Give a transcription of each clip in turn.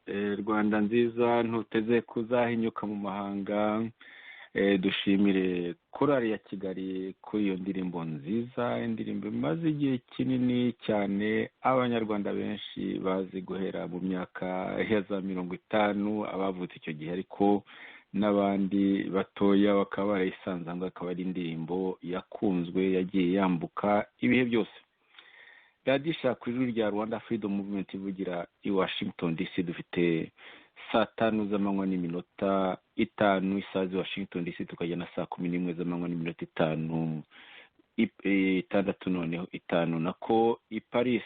Rwanda nziza ntuteze kuzahinyuka mu mahanga. Dushimire Korali ya Kigali kuri iyo ndirimbo nziza, indirimbo imaze igihe kinini cyane Abanyarwanda benshi bazi guhera mu myaka ya za 50, abavutse icyo gihe, ariko n'abandi batoya bakaba barayisanze, ngo akaba ari indirimbo yakunzwe, yagiye yambuka ibihe byose. Radiyo Ishakwe, ijwi rya Rwanda Freedom Movement, ivugira i Washington DC. Dufite saa 5 z'amanywa n'iminota 5, isaha z'i Washington DC, tukajya na saa 11 z'amanywa n'iminota 5, 6 noneho, 5 nako, i Paris,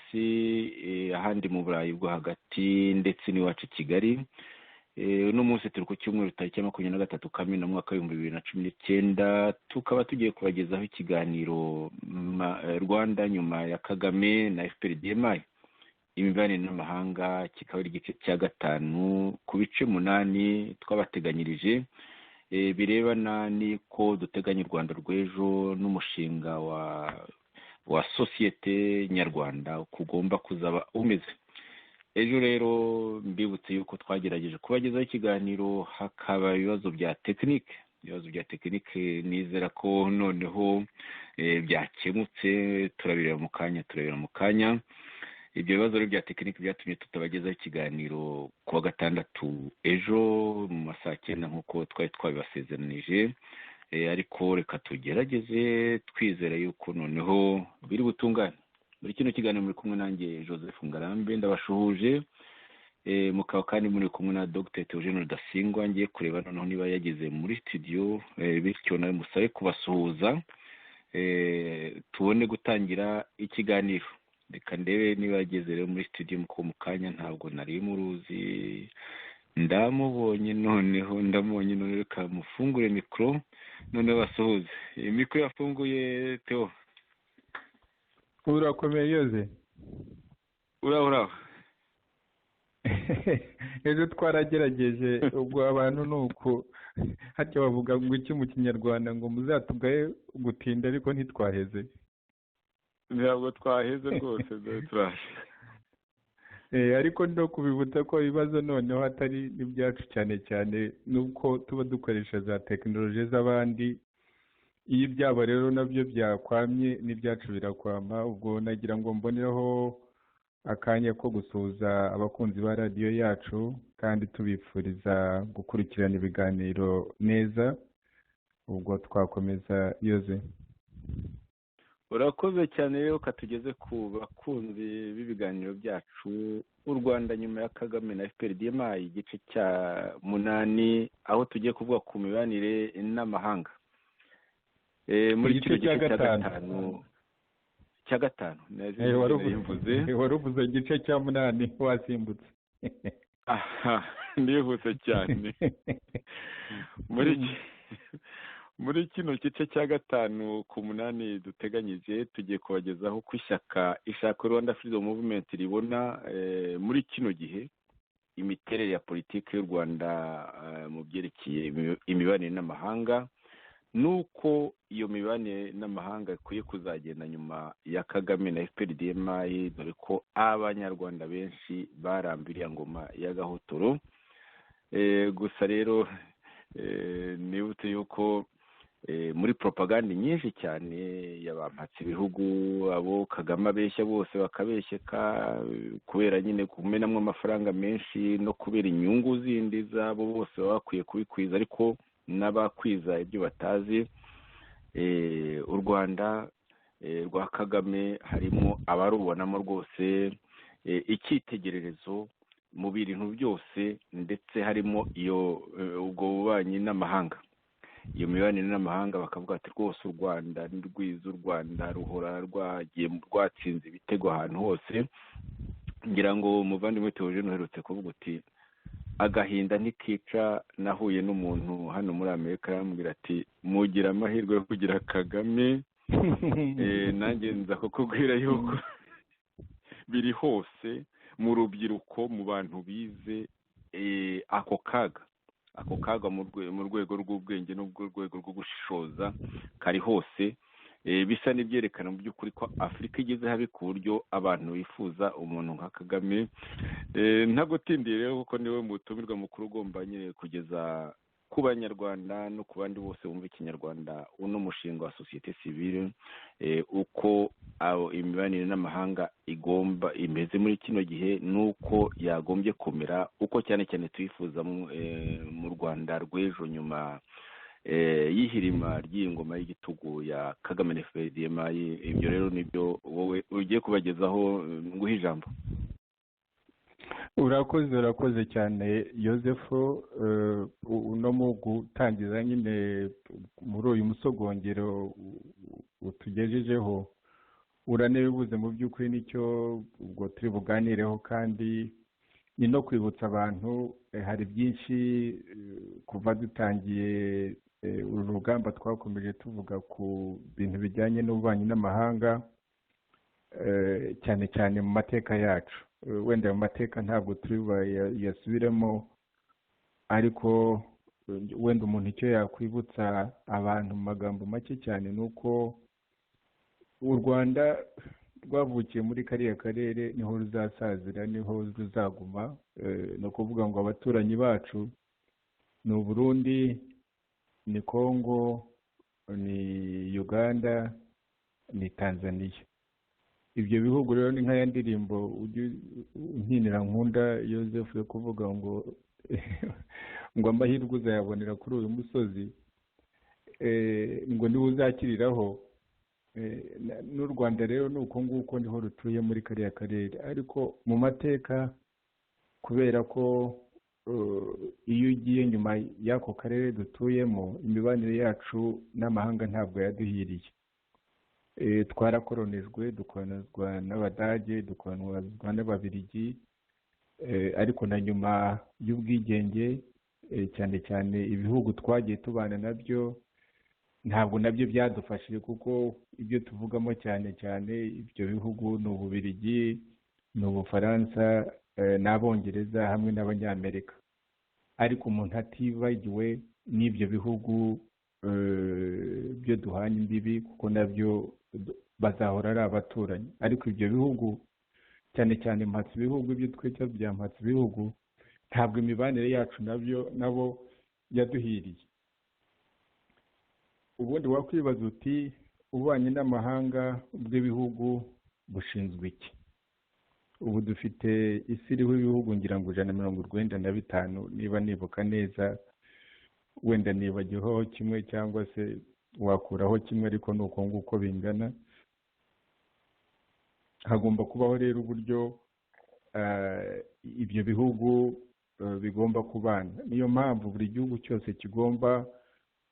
ahandi mu Burayi bwo hagati, ndetse n'iwacu i Kigali. Uno munsi turi ku cyumweru, tariki ya 23 Kamena, umwaka w'2019, tukaba tugiye kubagezaho ikiganiro Rwanda nyuma ya Kagame na FPR DMI, imibanire n'amahanga, kikaba ari igice cya 5 ku bice 8 twabateganyirije, birebana n'iko duteganya u Rwanda rw'ejo n'umushinga wa sosiyete nyarwanda uko ugomba kuzaba umeze. Ejo rero mbibutse yuko twagerageje kubagezaho ikiganiro, hakaba ibibazo bya tekinike. Ibibazo bya tekinike nizera ko noneho byakemutse, turabireba mu kanya, turabireba mu kanya. Ibyo bibazo rero bya tekinike byatumye tutabagezaho ikiganiro ku wa gatandatu ejo mu ma saa 9 nk'uko twari twabibasezeranije, ariko reka tugerageze twizera yuko noneho biri butungane. Muri kino kiganiro muri kumwe nanjye Joseph Ngarambe, ndabashuhuje, mukaba kandi muri kumwe na Dr Theogene Rudasingwa. Ngiye kureba noneho niba yageze muri studio, bityo nawe musabe kubasuhuza, tubone gutangira ikiganiro. Reka ndebe niba yageze rero muri studio mu kanya, ntabwo nari muruzi. Ndamubonye noneho, ndamubonye noneho. Reka mufungure mikoro noneho basuhuze. Mikoro yafunguye, Theo. Urakomeye, Yoze? Uraho, uraho. Ejo twaragerageje, ubwo abantu ni uku hatya bavuga ngo iki mu Kinyarwanda, ngo muzatugaye gutinda, ariko ntitwaheze. Ntabwo twaheze rwose, dore turaje. Ariko no kubibutsa ko ibibazo noneho atari n'ibyacu cyane cyane, nuko tuba dukoresha za tekinoloji z'abandi. Iyo ibyabo rero nabyo byakwamye, n'ibyacu birakwama. Ubwo nagira ngo mbonereho akanya ko gusuhuza abakunzi ba radiyo yacu, kandi tubifuriza gukurikirana ibiganiro neza. Ubwo twakomeza, Yoze. Urakoze cyane. Rero katugeze ku bakunzi b'ibiganiro byacu u Rwanda nyuma ya Kagame na FPR DMI, igice cya 8, aho tugiye kuvuga ku mibanire n'amahanga. Muri Igice kino cya gice cya 5. 5, cya 5. Wari uvuze igice cya 8, wasimbutse. Aha, ndihuse cyane. Muri kino gice cya 5 ku 8 duteganyije, tugiye kubagezaho ko ishyaka Ishakwe Rwanda Freedom Movement ribona muri kino gihe imiterere ya politiki y'u Rwanda mu byerekeye imibanire n'amahanga, nuko iyo mibanire n'amahanga ikwiye kuzagenda nyuma ya Kagame na FPR DMI, dore ko Abanyarwanda benshi barambiriye ngoma ya gahotoro. Gusa rero nibutse yuko muri propaganda nyinshi cyane yabampatse ibihugu, abo Kagame abeshya bose bakabeshyeka, kubera nyine kumenamwo amafaranga menshi no kubera inyungu zindi zabo bose baba bakwiye kubikwiza, ariko n'abakwiza ibyo batazi. U Rwanda rwa Kagame harimo abarubonamo rwose icyitegererezo mu bintu byose, ndetse harimo iyo ubwo bubanyi n'amahanga, iyo mibanire n'amahanga, bakavuga ati rwose u Rwanda ni rwiza, u Rwanda ruhora rwagiye rwatsinze ibitego ahantu hose. Ngira ngo umuvandimwe Theogene uherutse kuvuga uti agahinda ntikica. Nahuye n'umuntu hano muri Amerika, arambwira ati mugira amahirwe yo kugira Kagame. Nanjye nza kukubwira yuko biri hose mu rubyiruko, mu bantu bize, ako kaga mu rwego rw'ubwenge n'urwego rwo gushishoza kari hose. Bisa n'ibyerekana mu by'ukuri ko Afurika igeze habi ku buryo abantu bifuza umuntu nka Kagame. Ntagutindiye rero, kuko niwe mutumirwa mukuru ugomba nyine kugeza ku Banyarwanda no ku bandi bose bumva Ikinyarwanda uno mushinga wa sosiyete sivile, uko imibanire n'amahanga igomba imeze muri kino gihe n'uko yagombye kumera, uko cyane cyane tuyifuza mu Rwanda rw'ejo nyuma y'ihirima ry'iyi ngoma y'igitugu ya Kagame na FPR-DMI. Ibyo rero nibyo wowe ugiye kubagezaho, nguhe ijambo. Urakoze, urakoze cyane Yosefu. Uno mu gutangiza nyine muri uyu musogongero utugejejeho, uranebibuze mu by'ukuri nicyo ubwo turi buganireho, kandi ni no kwibutsa abantu hari byinshi kuva dutangiye uru rugamba twakomeje tuvuga ku bintu bijyanye n'ububanyi n'amahanga, cyane cyane mu mateka yacu. Wenda mu mateka ntabwo turi yasubiremo, ariko wenda umuntu icyo yakwibutsa abantu mu magambo make cyane ni uko u Rwanda rwavukiye muri kariya karere, niho ruzasazira, niho ruzaguma. Ni ukuvuga ngo abaturanyi bacu ni Uburundi, ni Kongo, ni Uganda, ni Tanzania. Ibyo bihugu rero ni nk'aya ndirimbo unkinira nkunda Yosefu yo kuvuga ngo amahirwe uzayabonera kuri uyu musozi, ngo niwe uzakiriraho. N'u Rwanda rero ni uko nguko, niho rutuye muri kariya karere. Ariko mu mateka, kubera ko iyo ugiye nyuma y'ako karere dutuyemo, imibanire yacu n'amahanga ntabwo yaduhiriye. Twarakoronijwe, dukoronizwa n'Abadage, dukoronizwa n'Ababirigi, ariko na nyuma y'ubwigenge cyane cyane ibihugu twagiye tubana nabyo ntabwo nabyo byadufashije, kuko ibyo tuvugamo cyane cyane ibyo bihugu ni Ububirigi, ni Ubufaransa, n'Abongereza hamwe n'Abanyamerika. Ariko umuntu atibagiwe n'ibyo bihugu byo duhana imbibi, kuko nabyo bazahora ari abaturanyi. Ariko ibyo bihugu cyane cyane mpatse ibihugu, ibyo twita bya mpatse ibihugu, ntabwo imibanire yacu nabyo nabo yaduhiriye. Ubundi wakwibaza uti ububanyi n'amahanga bw'ibihugu bushinzwe iki? Ubu dufite isi iriho ibihugu ngira ngo 195 niba nibuka neza, wenda nibagiweho kimwe cyangwa se wakuraho kimwe, ariko ni uko nguko bingana. Hagomba kubaho rero uburyo ibyo bihugu bigomba kubana. Niyo mpamvu buri gihugu cyose kigomba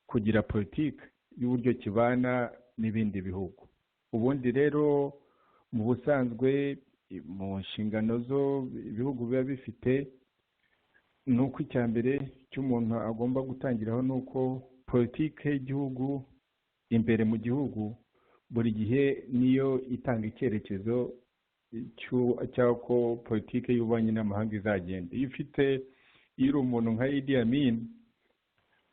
kugira politiki y'uburyo kibana n'ibindi bihugu. Ubundi rero mu busanzwe mu nshingano zo ibihugu biba bifite, ni uko icya mbere cy'umuntu agomba gutangiraho ni uko politiki y'igihugu imbere mu gihugu buri gihe niyo itanga icyerekezo cy'uko politiki y'ububanyi n'amahanga izagenda. Iyo ufite, iyo uri umuntu nka Idi Amin,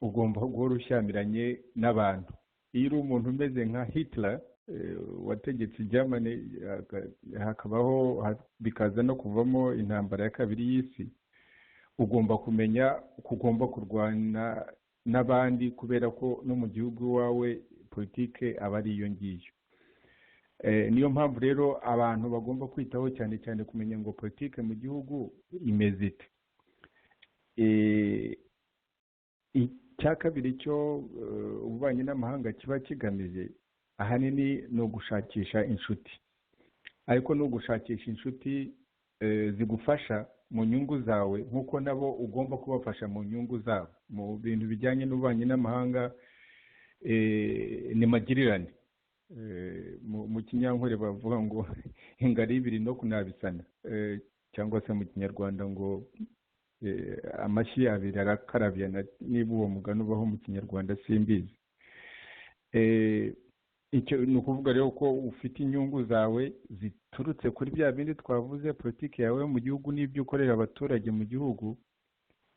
ugomba guhora ushyamiranye n'abantu. Iyo uri umuntu umeze nka Hitler wategetse Germany, hakabaho bikaza no kuvamo intambara ya kabiri y'isi, ugomba kumenya ko ugomba kurwana n'abandi, kubera ko no mu gihugu iwawe politike aba ari iyo ngiyo. Niyo mpamvu rero abantu bagomba kwitaho cyane cyane kumenya ngo politike mu gihugu imeze ite. Icya kabiri cyo ububanyi n'amahanga kiba kigamije ahanini ni ugushakisha inshuti, ariko ni ugushakisha inshuti zigufasha mu nyungu zawe nk'uko nabo ugomba kubafasha mu nyungu zabo. Mu bintu bijyanye n'ububanyi n'amahanga ni magirirane. Mu Kinyankore bavuga ngo ingari ibiri no kunabisana, cyangwa se mu Kinyarwanda ngo amashyi abiri arakarabyana, niba uwo mugani ubaho mu Kinyarwanda simbizi. Icyo ni ukuvuga rero ko ufite inyungu zawe ziturutse kuri bya bindi twavuze, politiki yawe mu gihugu n'ibyo ukorera abaturage mu gihugu,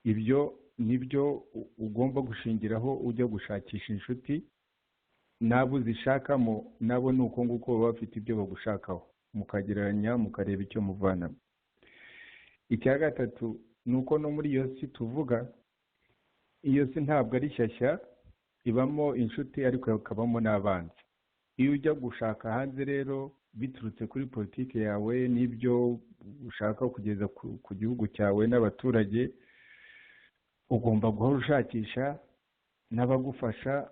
ibyo nibyo ugomba gushingiraho ujya gushakisha inshuti. N'abo uzishakamo nabo ni uko nguko baba bafite ibyo bagushakaho, mukagereranya, mukareba icyo muvanamo. Icya gatatu ni uko no muri iyo si tuvuga, iyo si ntabwo ari shyashya, ibamo inshuti ariko hakabamo n'abanzi. Iyo ujya gushaka hanze rero biturutse kuri politiki yawe n'ibyo ushaka kugeza ku gihugu cyawe n'abaturage, ugomba guhora ushakisha n'abagufasha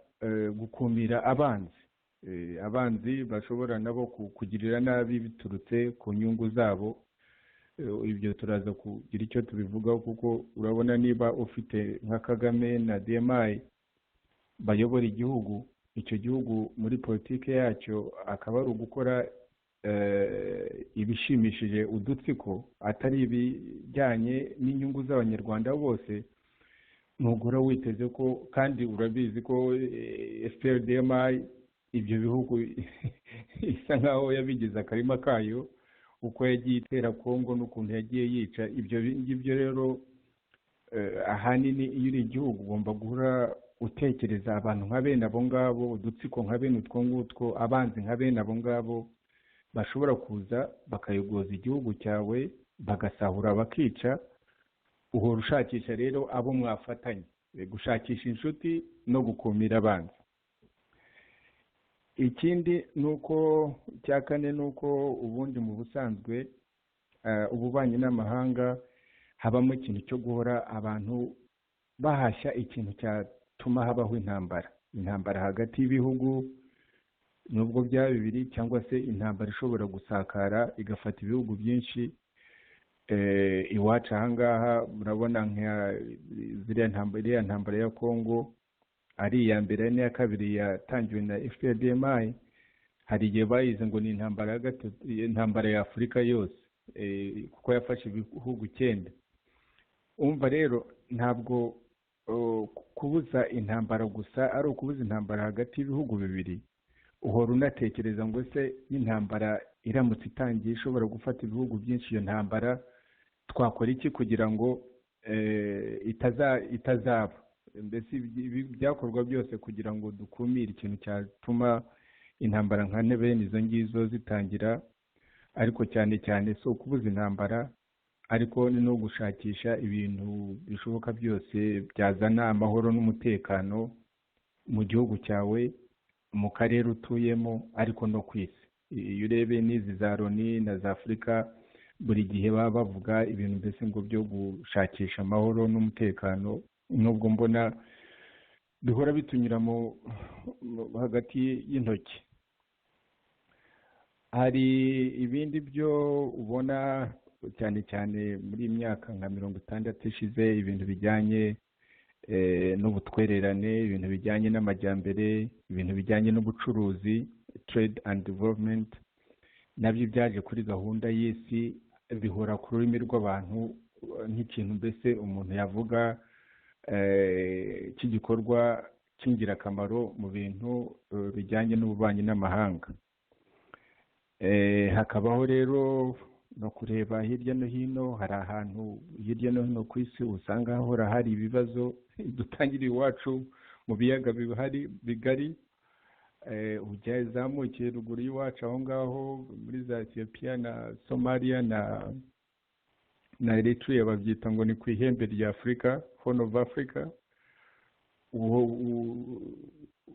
gukumira abanzi, abanzi bashobora nabo kugirira nabi biturutse ku nyungu zabo. Ibyo turaza kugira icyo tubivugaho, kuko urabona niba ufite nka Kagame na DMI bayobora igihugu, icyo gihugu muri politiki yacyo akaba ari ugukora ibishimishije udutsiko, atari ibijyanye n'inyungu z'Abanyarwanda bose, ntugora witeze ko, kandi urabizi ko FPR DMI ibyo bihugu isa nkaho yabigize akarima kayo, uko yagiye itera Kongo n'ukuntu yagiye yica ibyo ngibyo. Rero ahanini iyo uri igihugu ugomba guhora utekereza abantu nka bene abo ngabo, udutsiko nka bene utwo ngutwo, abanzi nka bene abo ngabo bashobora kuza bakayogoza igihugu cyawe, bagasahura, bakica. Uhora ushakisha rero abo mwafatanya, gushakisha inshuti no gukumira abanzi. Ikindi ni uko, icya kane ni uko ubundi mu busanzwe ububanyi n'amahanga habamo ikintu cyo guhora abantu bahashya ikintu cyatuma habaho intambara, intambara hagati y'ibihugu nubwo byaba bibiri, cyangwa se intambara ishobora gusakara igafata ibihugu byinshi. Iwacu ahangaha murabona nka ziriya ntambara, iriya ntambara ya Kongo ari iya mbere n'iya kabiri yatangiwe na FPR DMI, hari igihe bayize ngo ni intambara ya gatatu, intambara ya Afurika yose, kuko yafashe ibihugu 9. Umva rero, ntabwo kubuza intambara gusa ari ukubuza intambara hagati y'ibihugu bibiri. Uhora unatekereza ngo se n'intambara iramutse itangiye ishobora gufata ibihugu byinshi, iyo ntambara twakora iki kugira ngo itazaba? Mbese byakorwa byose kugira ngo dukumire ikintu cyatuma intambara nka bene izo ngizo zitangira. Ariko cyane cyane si ukubuza intambara, ariko ni no gushakisha ibintu bishoboka byose byazana amahoro n'umutekano mu gihugu cyawe, mu karere utuyemo, ariko no ku isi. Iyo urebye n'izi za Loni na za Afurika, buri gihe baba bavuga ibintu mbese ngo byo gushakisha amahoro n'umutekano, nubwo mbona bihora bitunyura mu hagati y'intoki. Hari ibindi byo ubona cyane cyane muri iyi myaka nka 60 ishize, ibintu bijyanye n'ubutwererane, ibintu bijyanye n'amajyambere, ibintu bijyanye n'ubucuruzi, trade and development, nabyo byaje kuri gahunda y'isi, bihora ku rurimi rw'abantu nk'ikintu mbese umuntu yavuga cy'igikorwa cy'ingirakamaro mu bintu bijyanye n'ububanyi n'amahanga. Hakabaho rero no kureba hirya no hino, hari ahantu hirya no hino ku isi usanga hahora hari ibibazo. Dutangira iwacu mu biyaga bihari bigari, ujya izamukiye ruguru y'iwacu aho ngaho muri za Ethiopia na Somalia na Eritrea, babyita ngo ni ku ihembe rya Afurika, Horn of Africa.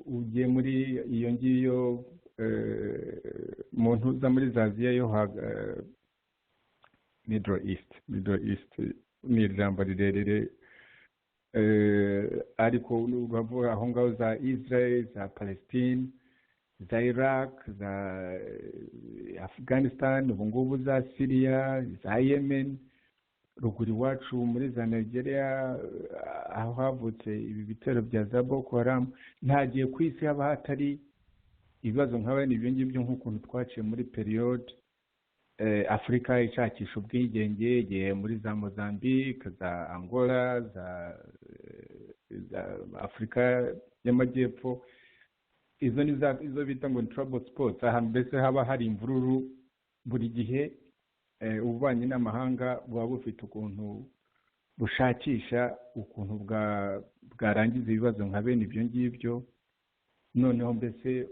Ugiye muri iyo ngiyo mu ntuza muri za Aziya yo Middle East, Middle East ni ijambo rirerire, ariko uravuga aho ngaho za Israel, za Palestine, za Iraq, za Afghanistan, ubu ngubu za Syria, za Yemen, ruguru iwacu muri za Nigeria aho havutse ibi bitero bya za Boko Haram. Nta gihe ku isi haba hatari ibibazo nka bene ibyo ngibyo, nk'ukuntu twaciye muri période Afurika ishakisha ubwigenge, igihe muri za Mozambique, za Angola, za Afurika y'Amajyepfo, izo ni izo bita ngo ni trouble spots, ahantu mbese haba hari imvururu buri gihe. Ububanyi n'amahanga buba bufite ukuntu bushakisha ukuntu bwarangiza ibibazo nka bene ibyo ngibyo. Noneho mbese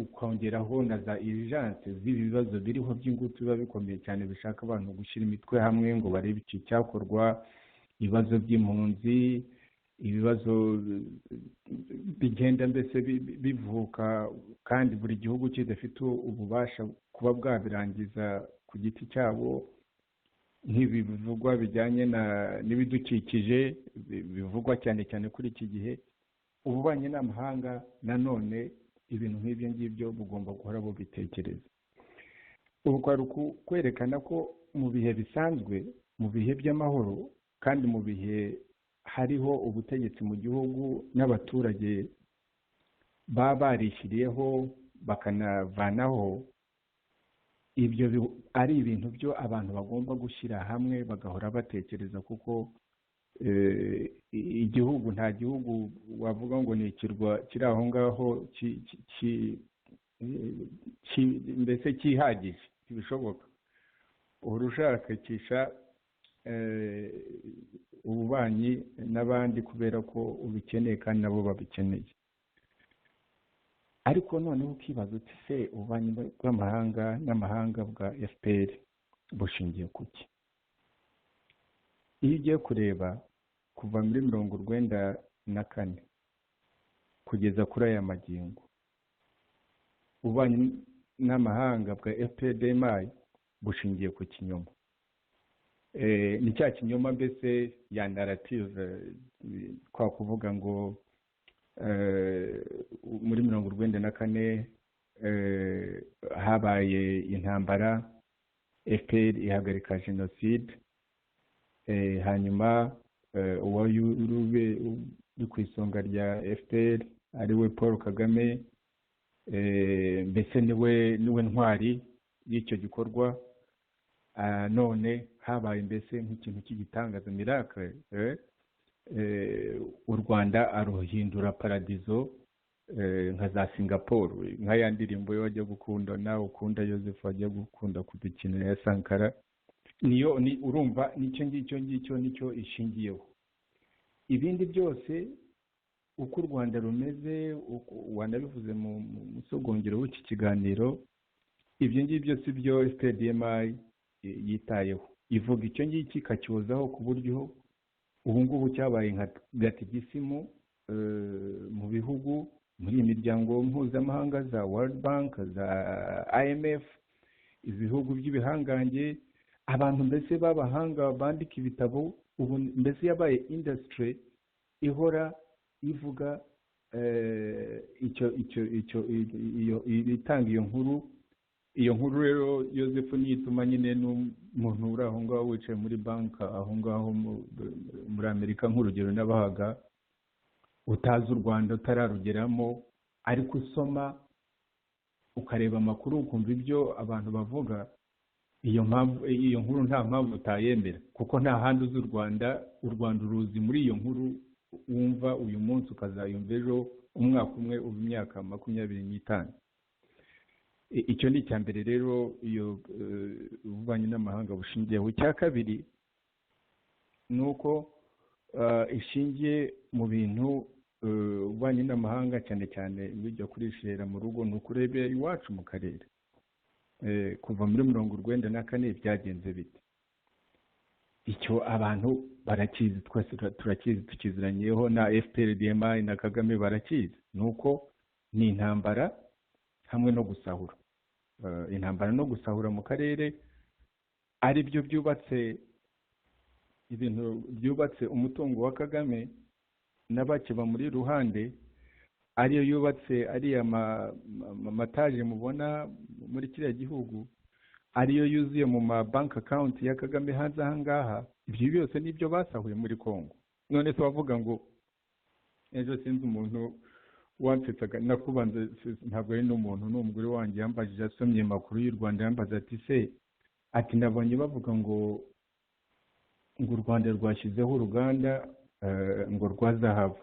ukongeraho na za urgence z'ibi bibazo biriho by'ingutu biba bikomeye cyane, bishaka abantu gushyira imitwe hamwe ngo barebe iki cyakorwa, ibibazo by'impunzi, ibibazo bigenda mbese bivuka kandi buri gihugu kidafite ububasha kuba bwabirangiza ku giti cyabo, nk'ibi bivugwa bijyanye n'ibidukikije bivugwa cyane cyane kuri iki gihe. Ububanyi n'amahanga nanone ibintu nk'ibyo ngibyo bugomba guhora bubitekereza. Ubu kwari kwerekana ko mu bihe bisanzwe, mu bihe by'amahoro, kandi mu bihe hariho ubutegetsi mu gihugu n'abaturage baba barishyiriyeho bakanavanaho, ibyo ari ibintu byo abantu bagomba gushyira hamwe bagahora batekereza, kuko igihugu nta gihugu wavuga ngo ni ikirwa kiri aho ngaho mbese cyihagije, ntibishoboka. Uhora ushakisha ububanyi n'abandi kubera ko ubikeneye kandi nabo babikeneye. Ariko noneho ukibaza uti se ububanyi bw'amahanga n'amahanga bwa FPR bushingiye ku ki? Iyo ugiye kureba kuva muri 94 kugeza kuri aya magingo, ububanyi n'amahanga bwa FPR-DMI bushingiye ku kinyoma. Ni cya kinyoma mbese ya narrative, kwa kuvuga ngo muri 94 habaye intambara, FPR ihagarika jenoside, hanyuma uwari uri ku isonga rya FPR ariwe Paul Kagame, mbese niwe ntwari y'icyo gikorwa. None habaye mbese nk'ikintu cy'igitangaza, miracle, u Rwanda aruhindura paradizo nka za Singapore, nka ya ndirimbo yo wajya gukunda nawe ukunda Joseph wajya gukunda kudukinira ya Sankara. Niyo ni urumva nicyo ngicyo nicyo ishingiyeho. Ibindi byose uko u Rwanda rumeze, wanabivuze mu musogongero w'iki kiganiro, ibyo ngibyo si byo FPR-DMI yitayeho. Ivuga icyo ngicyo ikacyozaho ku buryo ubu ngubu cyabaye nka gatigisimu mu bihugu, muri iyi miryango mpuzamahanga za World Bank, za IMF, ibihugu by'ibihangange, abantu mbese b'abahanga bandika ibitabo. Ubu mbese yabaye industry ihora ivuga icyo icyo icyo iyo itanga iyo nkuru. Iyo nkuru rero Joseph niyituma nyine n'umuntu uri aho ngaho wicaye muri banka aho ngaho muri Amerika, nk'urugero n'abahaga, utazi u Rwanda utararugeramo, ariko usoma ukareba amakuru ukumva ibyo abantu bavuga, iyo mpamvu iyo nkuru nta mpamvu utayemera, kuko nta handi uzi u Rwanda. U Rwanda uruzi muri iyo nkuru wumva uyu munsi ukazayumva ejo, umwaka umwe uba imyaka 25. Icyo ni icya mbere rero iyo ububanyi n'amahanga bushingiyeho. Icya kabiri ni uko ishingiye mu bintu ububanyi n'amahanga cyane cyane bijya kurishera mu rugo, ni ukurebera iwacu mu karere. Kuva muri 94 byagenze bite? Icyo abantu barakizi, twese turakizi, tukiziranyeho na FPR-DMI na Kagame barakizi. Ni uko ni intambara hamwe no gusahura, intambara no gusahura mu karere, ari byo byubatse ibintu, byubatse umutungo wa Kagame n'abake bamuri iruhande, ariyo yubatse ariya mataje mubona muri kiriya gihugu, ariyo yuzuye mu ma bank account ya Kagame hanze aha ngaha. Ibyo byose nibyo basahuye muri Kongo. None se wavuga ngo ejo sinzi umuntu wansetsaga, nakubanza ntabwo ari n'umuntu, ni umugore wanjye yambajije, asomye amakuru y'u Rwanda, yambaza ati se, ati nabonye bavuga ngo u Rwanda rwashyizeho uruganda ngo rwa zahabu,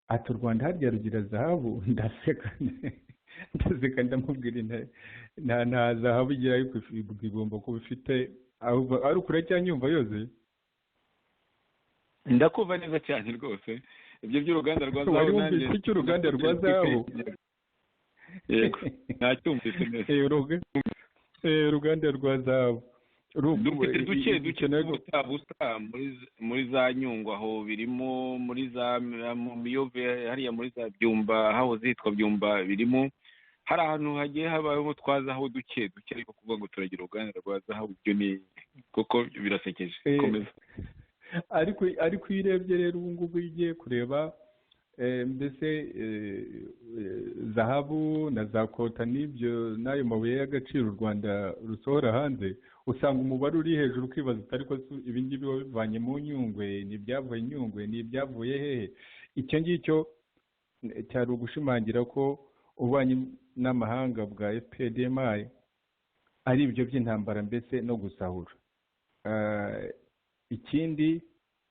ati u Rwanda harya rugira zahabu? Ndaseka ndamubwira nta zahabu igira, ariko igomba kuba ifite. Ari ukure cyangwa nyumva yose? Ndakumva neza cyane rwose. Ibyo by'uruganda rwa Wari zahabu nanjye wumvise icy'uruganda rwa zahabu? Yego, nacyumvise neza. Uruganda rwa zahabu. Dufite duke duke Icyo nabwo- tw'ubusa busa muri za Nyungwe, aho birimo muri za mu Miyove hariya, muri za Byumba, hahoze hitwa Byumba, birimo. Hari ahantu hagiye habayeho twa zahabu duke duke, ariko kuvuga ngo turagira uruganda rwa zahabu byo ni koko birasekeje. Komeza. Ariko iyo urebye rero ubu ngubu, iyo ugiye kureba mbese zahabu na za kota n'ibyo n'ayo mabuye y'agaciro u Rwanda rusohora hanze, usanga umubare uri hejuru, ukibaza uti: "Ariko se ibi ngibi wabivanye mu Nyungwe? Ni ibyavuye Nyungwe? Ni ibyavuye hehe?" Icyo ngicyo cyari ugushimangira ko ububanyi n'amahanga bwa FPRDMI ari ibyo by'intambara mbese no gusahura. Ikindi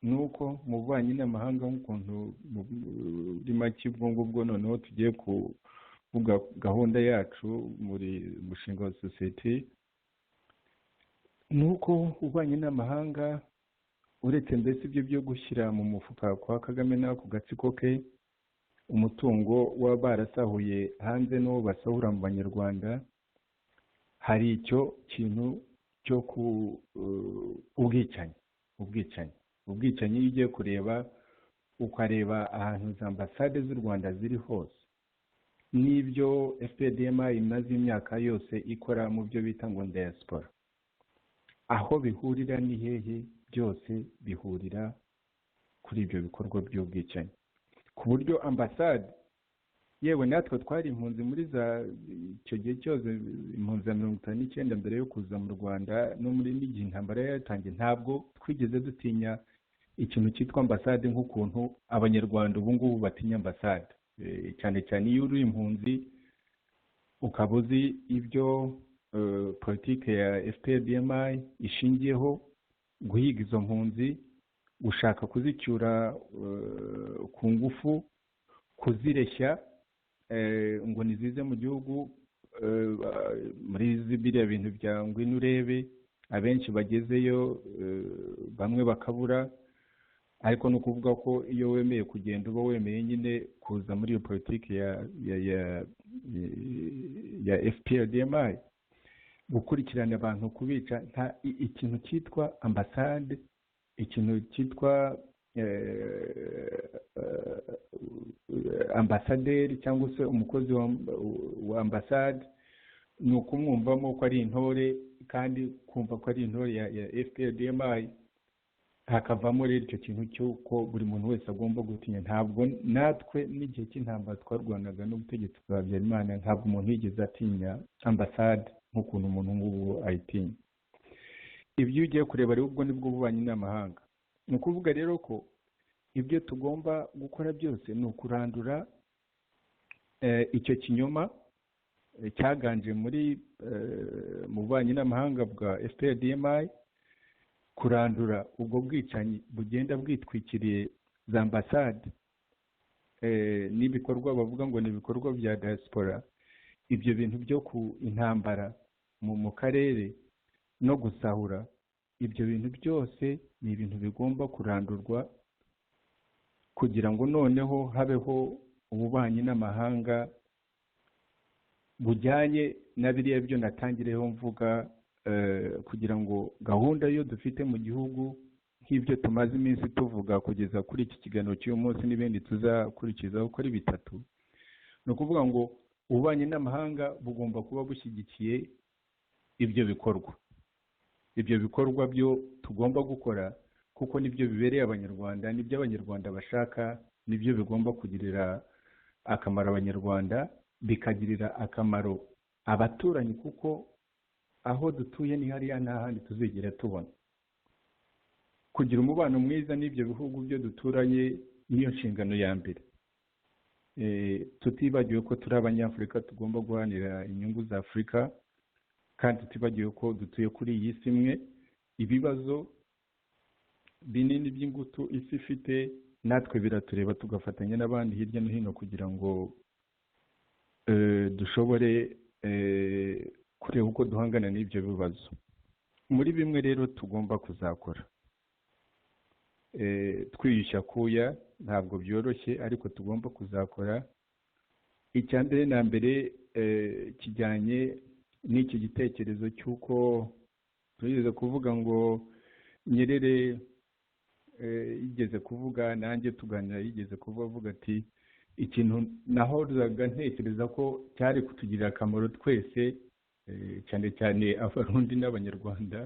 ni uko mu bubanyi n'amahanga, nk'ukuntu muri make ubwo ngubwo noneho tugiye kuvuga gahunda yacu muri mushinga wa sosiyete, ni uko ububanyi n'amahanga, uretse mbese ibyo byo gushyira mu mufuka kwa Kagame n'ako gatsiko ke umutungo waba barasahuye hanze n'uwo basahura mu Banyarwanda, hari icyo kintu cyo ku ubwicanyi. Iyo ugiye kureba, ukareba ahantu za ambasade z'u Rwanda ziri hose n'ibyo FPRDMI imaze imyaka yose ikora mu byo bita ngo diaspora, aho bihurira ni hehe? Byose bihurira kuri ibyo bikorwa by'ubwicanyi, ku buryo ambasade, yewe natwe twari impunzi muri za icyo gihe cyose, impunzi ya 59 mbere yo kuza mu Rwanda, no muri n'igihe intambara yatangiye, ntabwo twigeze dutinya ikintu cyitwa ambasade nk'ukuntu Abanyarwanda ubu ngubu batinya ambasade. Cyane cyane iyo uri impunzi, ukaba uzi ibyo politike ya FPRDMI ishingiyeho, guhiga izo mpunzi, gushaka kuzicyura ku ngufu, kuzireshya ngo nizize mu gihugu, muri biriya bintu bya ngwino urebe, abenshi bagezeyo bamwe bakabura. Ariko ni ukuvuga ko iyo wemeye kugenda, uba wemeye nyine kuza muri iyo politiki ya FPRDMI, gukurikirana abantu, kubica. Nta ikintu cyitwa ambasade, ikintu cyitwa ambasaderi cyangwa se umukozi wa ambasade, ni ukumwumvamo ko ari intore, kandi kumva ko ari intore ya FPRDMI, hakavamo rero icyo kintu cy'uko buri muntu wese agomba gutinya. Ntabwo natwe n'igihe cy'intambara twarwanaga n'ubutegetsi bwa Habyarimana, ntabwo umuntu yigeze atinya ambasade nk'ukuntu umuntu nk'ubu ayitinya. Ibyo ugiye kureba rero, ubwo nibwo bubanyi n'amahanga. Ni ukuvuga rero ko ibyo tugomba gukora byose ni ukurandura icyo kinyoma cyaganje muri mu bubanyi n'amahanga bwa FPRDMI, kurandura ubwo bwicanyi bugenda bwitwikiriye za ambasade n'ibikorwa bavuga ngo ni ibikorwa bya diaspora, ibyo bintu byo ku intambara mu karere no gusahura. Ibyo bintu byose ni ibintu bigomba kurandurwa kugira ngo noneho habeho ububanyi n'amahanga bujyanye na biriya byo natangireho mvuga, kugira ngo gahunda yo dufite mu gihugu, nk'ibyo tumaze iminsi tuvuga kugeza kuri iki kiganiro cy'uyu munsi n'ibindi tuzakurikizaho uko ari bitatu, ni ukuvuga ngo ububanyi n'amahanga bugomba kuba bushyigikiye ibyo bikorwa, ibyo bikorwa byo tugomba gukora, kuko nibyo bibereye Abanyarwanda, nibyo Abanyarwanda bashaka, nibyo bigomba kugirira akamaro Abanyarwanda, bikagirira akamaro abaturanyi, kuko aho dutuye ni hariya, nta handi tuzigera tubona. Kugira umubano mwiza n'ibyo bihugu byo duturanye niyo nshingano ya mbere, tutibagiwe ko turi Abanyafurika, tugomba guharanira inyungu za Afurika, kandi tutibagiwe ko dutuye kuri iyi si imwe. Ibibazo binini by'ingutu isi ifite natwe biratureba, tugafatanya n'abandi hirya no hino kugira ngo dushobore kureba uko duhangana n'ibyo bibazo. Muri bimwe rero tugomba kuzakora twiyushya kuya Ntabwo byoroshye, ariko tugomba kuzakora. Icya mbere na mbere kijyanye n'iki gitekerezo cy'uko tugeze kuvuga ngo Nyerere yigeze kuvuga, nanjye tuganira, yigeze kuvuga avuga ati: "Ikintu nahoraga ntekereza ko cyari kutugirira akamaro twese, cyane cyane Abarundi n'Abanyarwanda,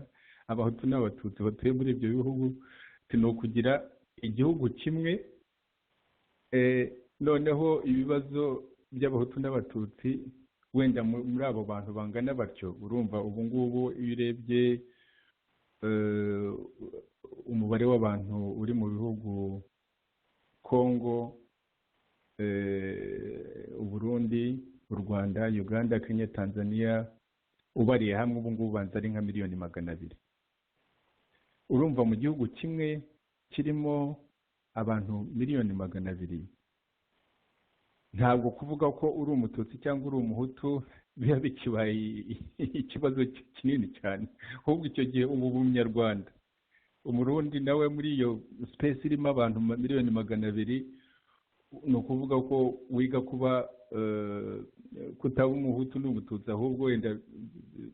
Abahutu n'Abatutsi batuye muri ibyo bihugu, ni ukugira igihugu kimwe, noneho ibibazo by'Abahutu n'Abatutsi wenda muri abo bantu bangana batyo." Urumva ubu ngubu iyo urebye umubare w'abantu uri mu bihugu Kongo, Uburundi, u Rwanda, Uganda, Kenya, Tanzania, ubariye hamwe ubu ngubu ubanza ari nka miliyoni 200. Urumva mu gihugu kimwe kirimo abantu miliyoni 200, ntabwo kuvuga ko uri Umututsi cyangwa uri Umuhutu biba bikibaye ikibazo kinini cyane. Ahubwo icyo gihe ubu Umunyarwanda, Umurundi nawe muri iyo space irimo abantu miliyoni 200, ni ukuvuga ko wiga kuba kutaba Umuhutu n'Umututsi, ahubwo wenda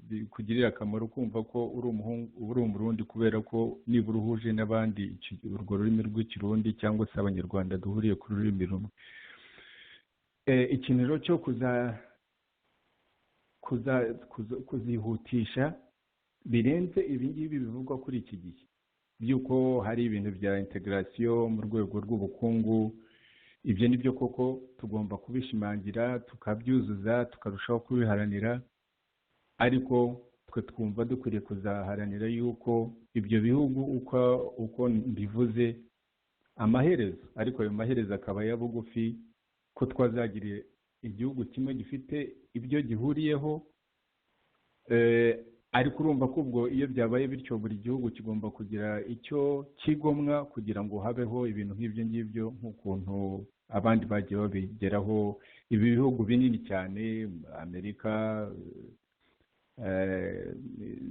bikugirira akamaro kumva ko uri umuhungu, uri Umurundi, kubera ko nibura uhuje n'abandi urwo rurimi rw'Ikirundi, cyangwa se Abanyarwanda duhuriye ku rurimi rumwe. Ikintu rero cyo kuzihutisha birenze ibi ngibi bivugwa kuri iki gihe by'uko hari ibintu bya integration mu rwego rw'ubukungu, ibyo ni byo koko tugomba kubishimangira, tukabyuzuza, tukarushaho kubiharanira. Ariko twe twumva dukwiriye kuzaharanira yuko ibyo bihugu uko mbivuze, amaherezo, ariko ayo maherezo akaba ya bugufi, ko twazagira igihugu kimwe gifite ibyo gihuriyeho. Ariko urumva ko ubwo iyo byabaye bityo, buri gihugu kigomba kugira icyo kigomwa kugira ngo habeho ibintu nk'ibyo ngibyo, nk'ukuntu abandi bagiye babigeraho, ibi bihugu binini cyane, Amerika,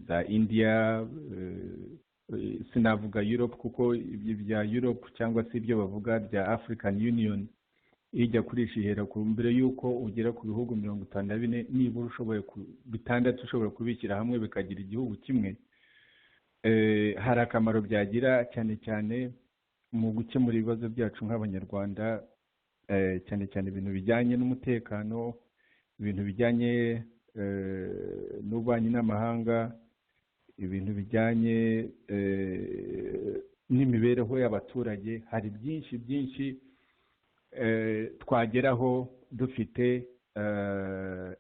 za India, sinavuga Europe kuko ibyo bya Europe cyangwa se ibyo bavuga bya African Union ijya kurisha ihera ku mbere y'uko ugera ku bihugu 54, nibura ushoboye bitandatu ushobora kubishyira hamwe bikagira igihugu kimwe. Hari akamaro byagira, cyane cyane mu gukemura ibibazo byacu nk'Abanyarwanda, cyane cyane ibintu bijyanye n'umutekano, ibintu bijyanye n'ububanyi n'amahanga, ibintu bijyanye n'imibereho y'abaturage. Hari byinshi byinshi twageraho dufite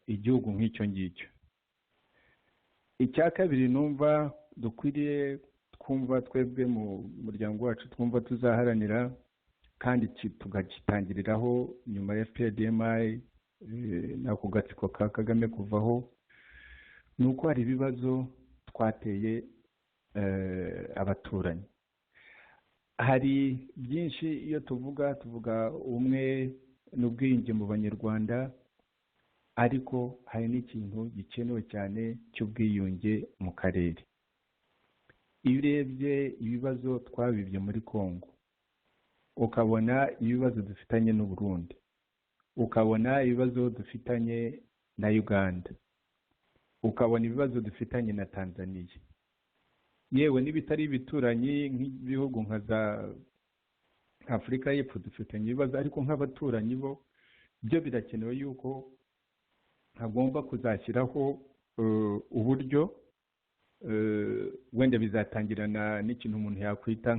igihugu nk'icyo ngicyo. Icya kabiri numva dukwiriye, twumva twebwe mu muryango wacu twumva tuzaharanira kandi tugakitangiriraho nyuma ya FPR-DMI n'ako gatsiko ka Kagame kuvaho, ni uko hari ibibazo twateye abaturanyi. Hari byinshi iyo tuvuga, tuvuga ubumwe n'ubwiyunge mu Banyarwanda, ariko hari n'ikintu gikenewe cyane cy'ubwiyunge mu karere. Iyo urebye ibibazo twabibye muri Congo, ukabona ibibazo dufitanye n'u Burundi, ukabona ibibazo dufitanye na Uganda, ukabona ibibazo dufitanye na Tanzania, yewe n'ibitari ibituranyi nk'ibihugu nka za Afurika y'Epfo dufitanye ibibazo, ariko nk'abaturanyi bo byo birakenewe yuko hagomba kuzashyiraho uburyo, wenda bizatangirana n'ikintu umuntu yakwita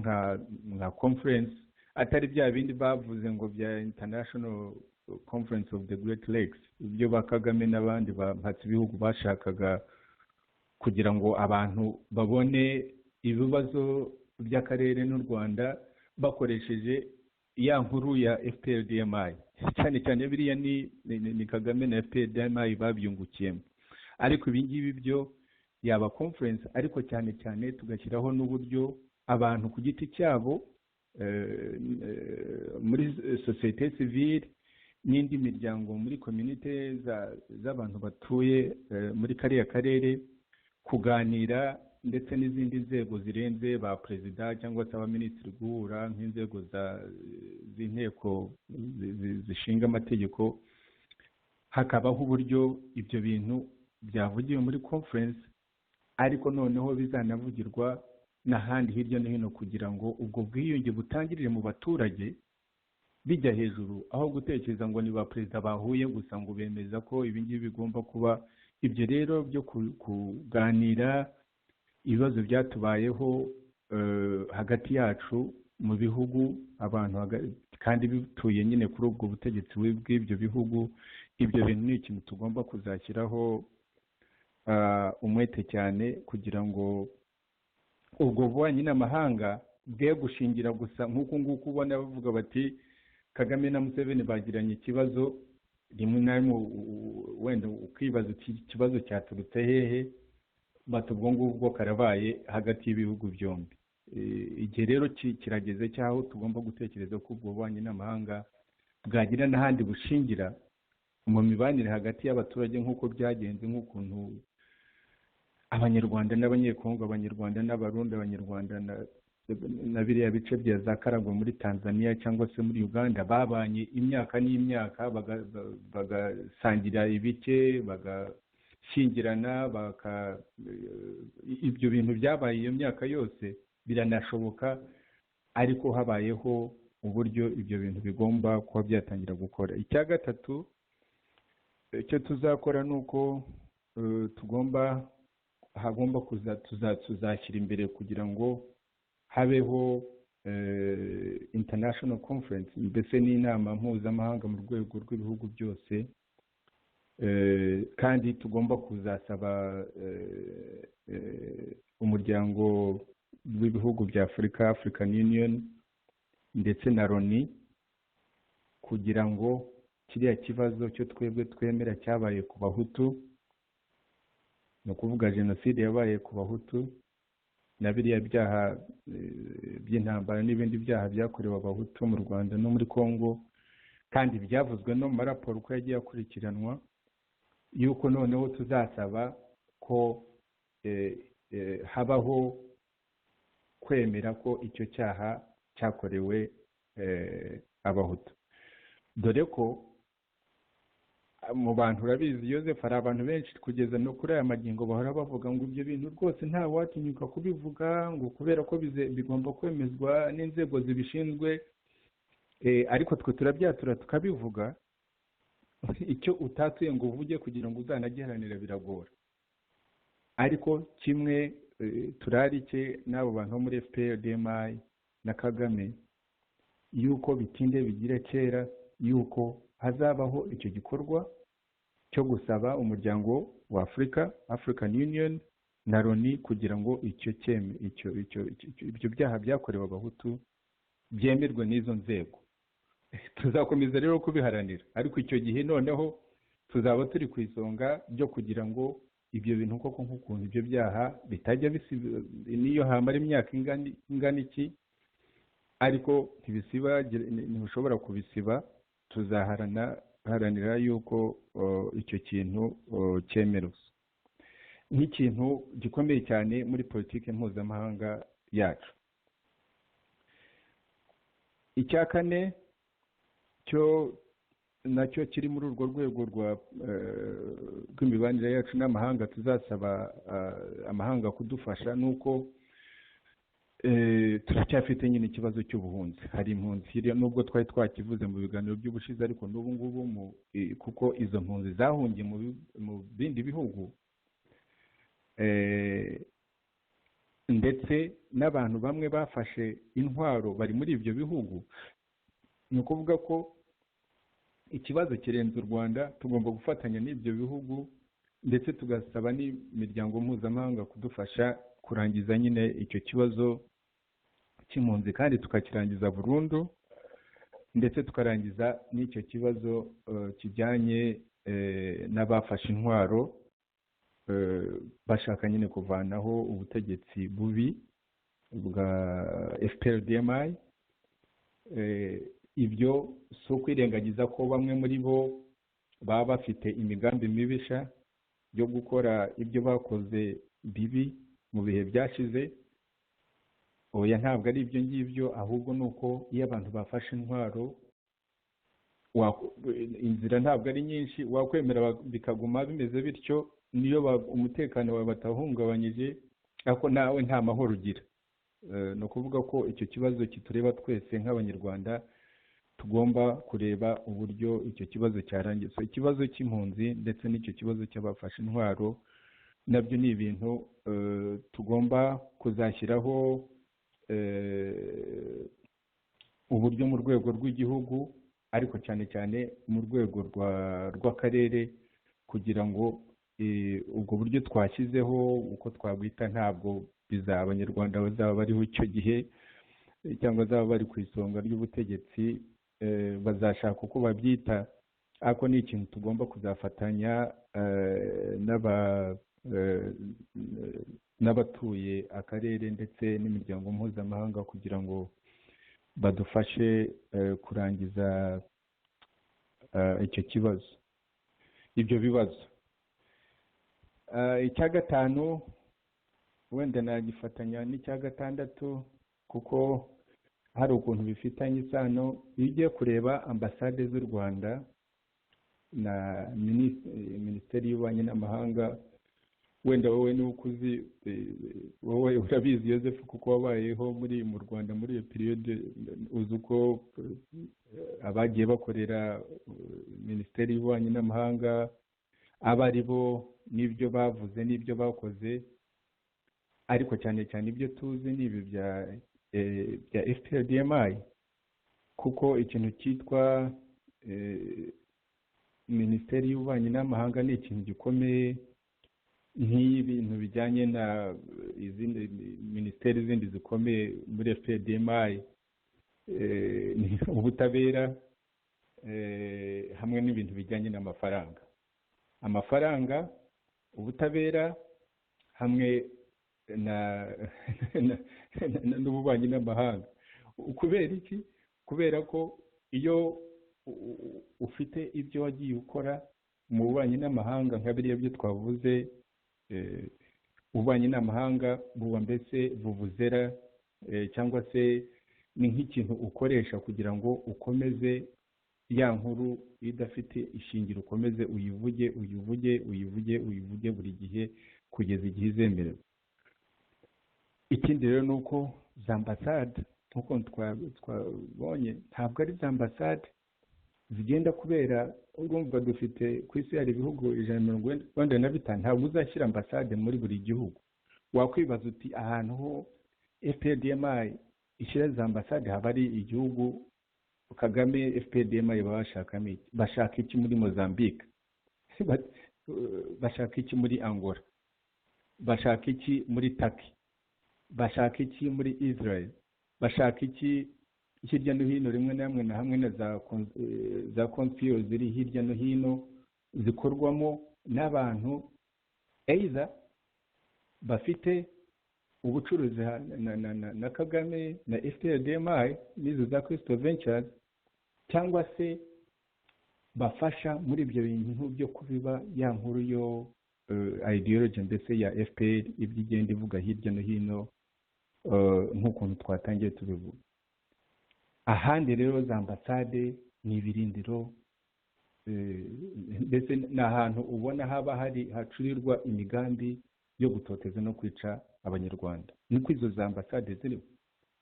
nka conference, atari bya bindi bavuze ngo bya International Conference of the Great Lakes, ibyo ba Kagame n'abandi bampatse ibihugu bashakaga kugira ngo abantu babone ibibazo by'akarere n'u Rwanda bakoresheje ya nkuru ya FPR-DMI. Cyane cyane biriya ni Kagame na FPR-DMI babyungukiyemo. Ariko ibi ngibi byo yaba conference, ariko cyane cyane tugashyiraho n'uburyo abantu ku giti cyabo, muri sosiyete sivile n'indi miryango, muri communauté z'abantu batuye muri kariya karere, kuganira ndetse n'izindi nzego zirenze ba perezida cyangwa se abaminisitiri guhura, nk'inzego z'inteko zishinga amategeko, hakabaho uburyo ibyo bintu byavugiwe muri conference, ariko noneho bizanavugirwa n'ahandi hirya no hino, kugira ngo ubwo bwiyunge butangirire mu baturage bijya hejuru, aho gutekereza ngo ni ba perezida bahuye gusa ngo bemeza ko ibi ngibi bigomba kuba. Ibyo rero byo kuganira ibibazo byatubayeho hagati yacu mu bihugu, abantu kandi bituye nyine kuri ubwo butegetsi bw'ibyo bihugu, ibyo bintu ni ikintu tugomba kuzashyiraho umwete cyane, kugira ngo ubwo bubanyi n'amahanga bwe gushingira gusa nk'uku nguku ubona bavuga bati Kagame na Museveni bagiranye ikibazo, rimwe na rimwe wenda ukibaza ikibazo cyaturutse hehe, bati ubwo ngubwo karabaye hagati y'ibihugu byombi. Igihe rero kirageze cy'aho tugomba gutekereza ko ubwo bubanyi n'amahanga bwagira n'ahandi bushingira mu mibanire hagati y'abaturage, nk'uko byagenze, nk'ukuntu Abanyarwanda n'Abanyekongo, Abanyarwanda n'Abarundi, Abanyarwanda na biriya bice bya za Karagwe muri Tanzania cyangwa se muri Uganda babanye imyaka n'imyaka, bagasangira ibike, bagashyingirana, ibyo bintu byabaye iyo myaka yose biranashoboka, ariko habayeho uburyo ibyo bintu bigomba kuba byatangira gukora. Icya gatatu icyo tuzakora ni uko tugomba hagomba tuzashyira imbere kugira ngo habeho international conference, mbese n'inama mpuzamahanga mu rwego rw'ibihugu byose, kandi tugomba kuzasaba umuryango w'ibihugu bya Afurika, African Union, ndetse na Loni, kugira ngo kiriya kibazo cyo twebwe twemera cyabaye ku Bahutu, ni ukuvuga jenoside yabaye ku Bahutu na biriya byaha by'intambara n'ibindi byaha byakorewe Abahutu mu Rwanda no muri Congo, kandi byavuzwe no mu maraporo uko yagiye akurikiranwa, yuko noneho tuzasaba ko habaho kwemera ko icyo cyaha cyakorewe Abahutu. Dore ko mu bantu, urabizi Yozefu, hari abantu benshi kugeza no kuri aya magingo bahora bavuga ngo ibyo bintu rwose nta watinyuka kubivuga, ngo kubera ko bigomba kwemezwa n'inzego zibishinzwe, ariko twe turabyatura tukabivuga. Icyo utatuye ngo uvuge kugira ngo uzanagiharanire biragora. Ariko kimwe turarike n'abo bantu bo muri FPR DMI na Kagame, yuko bitinde bigira kera yuko hazabaho icyo gikorwa cyo gusaba umuryango wa Afurika, African Union na Loni, kugira ngo icyo ibyo byaha byakorewe Abahutu byemerwe n'izo nzego. Tuzakomeza rero kubiharanira, ariko icyo gihe noneho tuzaba turi ku isonga ryo kugira ngo ibyo bintu koko, nk'ukuntu ibyo byaha bitajya bisiba niyo hamara imyaka ingana iki, ariko ntibisiba, ntibishobora kubisiba. Tuzaharanira yuko icyo kintu cyemerwa nk'ikintu gikomeye cyane muri politiki mpuzamahanga yacu. Icya kane cyo nacyo kiri muri urwo rwego rw'imibanire yacu n'amahanga, tuzasaba amahanga kudufasha, ni uko turacyafite nyine ikibazo cy'ubuhunzi. Hari impunzi, nubwo twari twakivuze mu biganiro by'ubushize, ariko n'ubu ngubu, kuko izo mpunzi zahungiye mu bindi bihugu, ndetse n'abantu bamwe bafashe intwaro bari muri ibyo bihugu, ni ukuvuga ko ikibazo kirenze u Rwanda. Tugomba gufatanya n'ibyo bihugu, ndetse tugasaba n'imiryango mpuzamahanga kudufasha kurangiza nyine icyo kibazo cy'impunzi, kandi tukakirangiza burundu, ndetse tukarangiza n'icyo kibazo kijyanye n'abafashe intwaro bashaka nyine kuvanaho ubutegetsi bubi bwa FPR DMI. Ibyo si ukwirengagiza ko bamwe muri bo baba bafite imigambi mibisha yo gukora ibyo bakoze bibi Mu bihe byashize, oya, ntabwo ari ibyo ngibyo, ahubwo ni uko iyo abantu bafashe intwaro, inzira ntabwo ari nyinshi. Wakwemera bikaguma bimeze bityo, niyo umutekano wawe batawuhungabanyije, ariko nawe nta mahoro ugira. Ni ukuvuga ko icyo kibazo kitureba twese nk'Abanyarwanda, tugomba kureba uburyo icyo kibazo cyarangiye. So ikibazo cy'impunzi ndetse n'icyo kibazo cy'abafashe intwaro nabyo ni ibintu tugomba kuzashyiraho uburyo mu rwego rw'igihugu, ariko cyane cyane mu rwego rw'akarere, kugira ngo ubwo buryo twashyizeho, uko twabwita, ntabwo bizaba Abanyarwanda bazaba bariho icyo gihe cyangwa bazaba bari ku isonga ry'ubutegetsi bazashaka uko babyita, ariko ni ikintu tugomba kuzafatanya n'abatuye akarere ndetse n'imiryango mpuzamahanga kugira ngo badufashe kurangiza icyo kibazo, ibyo bibazo. Icya gatanu wenda nagifatanya n'icya gatandatu, kuko hari ukuntu bifitanye isano. Iyo ugiye kureba ambasade z'u Rwanda na Minisiteri y'Ububanyi n'Amahanga, wenda wowe nuko uzi, wowe urabizi Yosefu, kuko wabayeho muri mu Rwanda muri iyo période, uzi uko abagiye bakorera Minisiteri y'Ububanyi n'Amahanga aba ari bo, n'ibyo bavuze n'ibyo bakoze. Ariko cyane cyane ibyo tuzi ni ibi bya FPR-DMI, kuko ikintu cyitwa Minisiteri y'Ububanyi n'Amahanga ni ikintu gikomeye nk'ibintu bijyanye na izindi minisiteri zindi zikomeye muri FPR-DMI: ubutabera hamwe n'ibintu bijyanye n'amafaranga. Amafaranga, ubutabera hamwe n'ububanyi n'amahanga. Kubera iki? Kubera ko iyo ufite ibyo wagiye ukora mu bubanyi n'amahanga, nka biriya byo twavuze, ububanyi n'amahanga buba mbese buvuzera, cyangwa se ni nk'ikintu ukoresha kugira ngo ukomeze ya nkuru idafite ishingiro, ukomeze uyivuge, uyivuge, uyivuge, uyivuge buri gihe kugeza igihe izemerewe. Ikindi rero ni uko za ambasade, nk'uko twabonye, ntabwo ari za ambasade zigenda kubera, urumva dufite ku isi hari ibihugu 195, ntabwo uzashyira ambasade muri buri gihugu. Wakwibaza uti: "Ahantu ho FPR-DMI ishyira za ambasade haba ari igihugu Kagame, FPR-DMI baba bashakamo iki? Bashaka iki muri Mozambique? Bashaka iki muri Angola? Bashaka iki muri Turkey? Bashaka iki muri Israel? Bashaka iki hirya no hino?" Rimwe na hamwe na hamwe na za konsiyo ziri hirya no hino zikorwamo n'abantu either bafite ubucuruzi na Kagame na FPR-DMI n'izo za Crystal Ventures, cyangwa se bafasha muri ibyo bintu byo kubiba ya nkuru yo ideology mbese ya FPR, ibyo igenda ivuga hirya no hino, nk'ukuntu twatangiye tubivuga. Ahandi rero za ambasade ni ibirindiro, mbese ni ahantu ubona haba hari hacurirwa imigambi yo gutoteza no kwica Abanyarwanda. Niko izo za ambasade ziriho.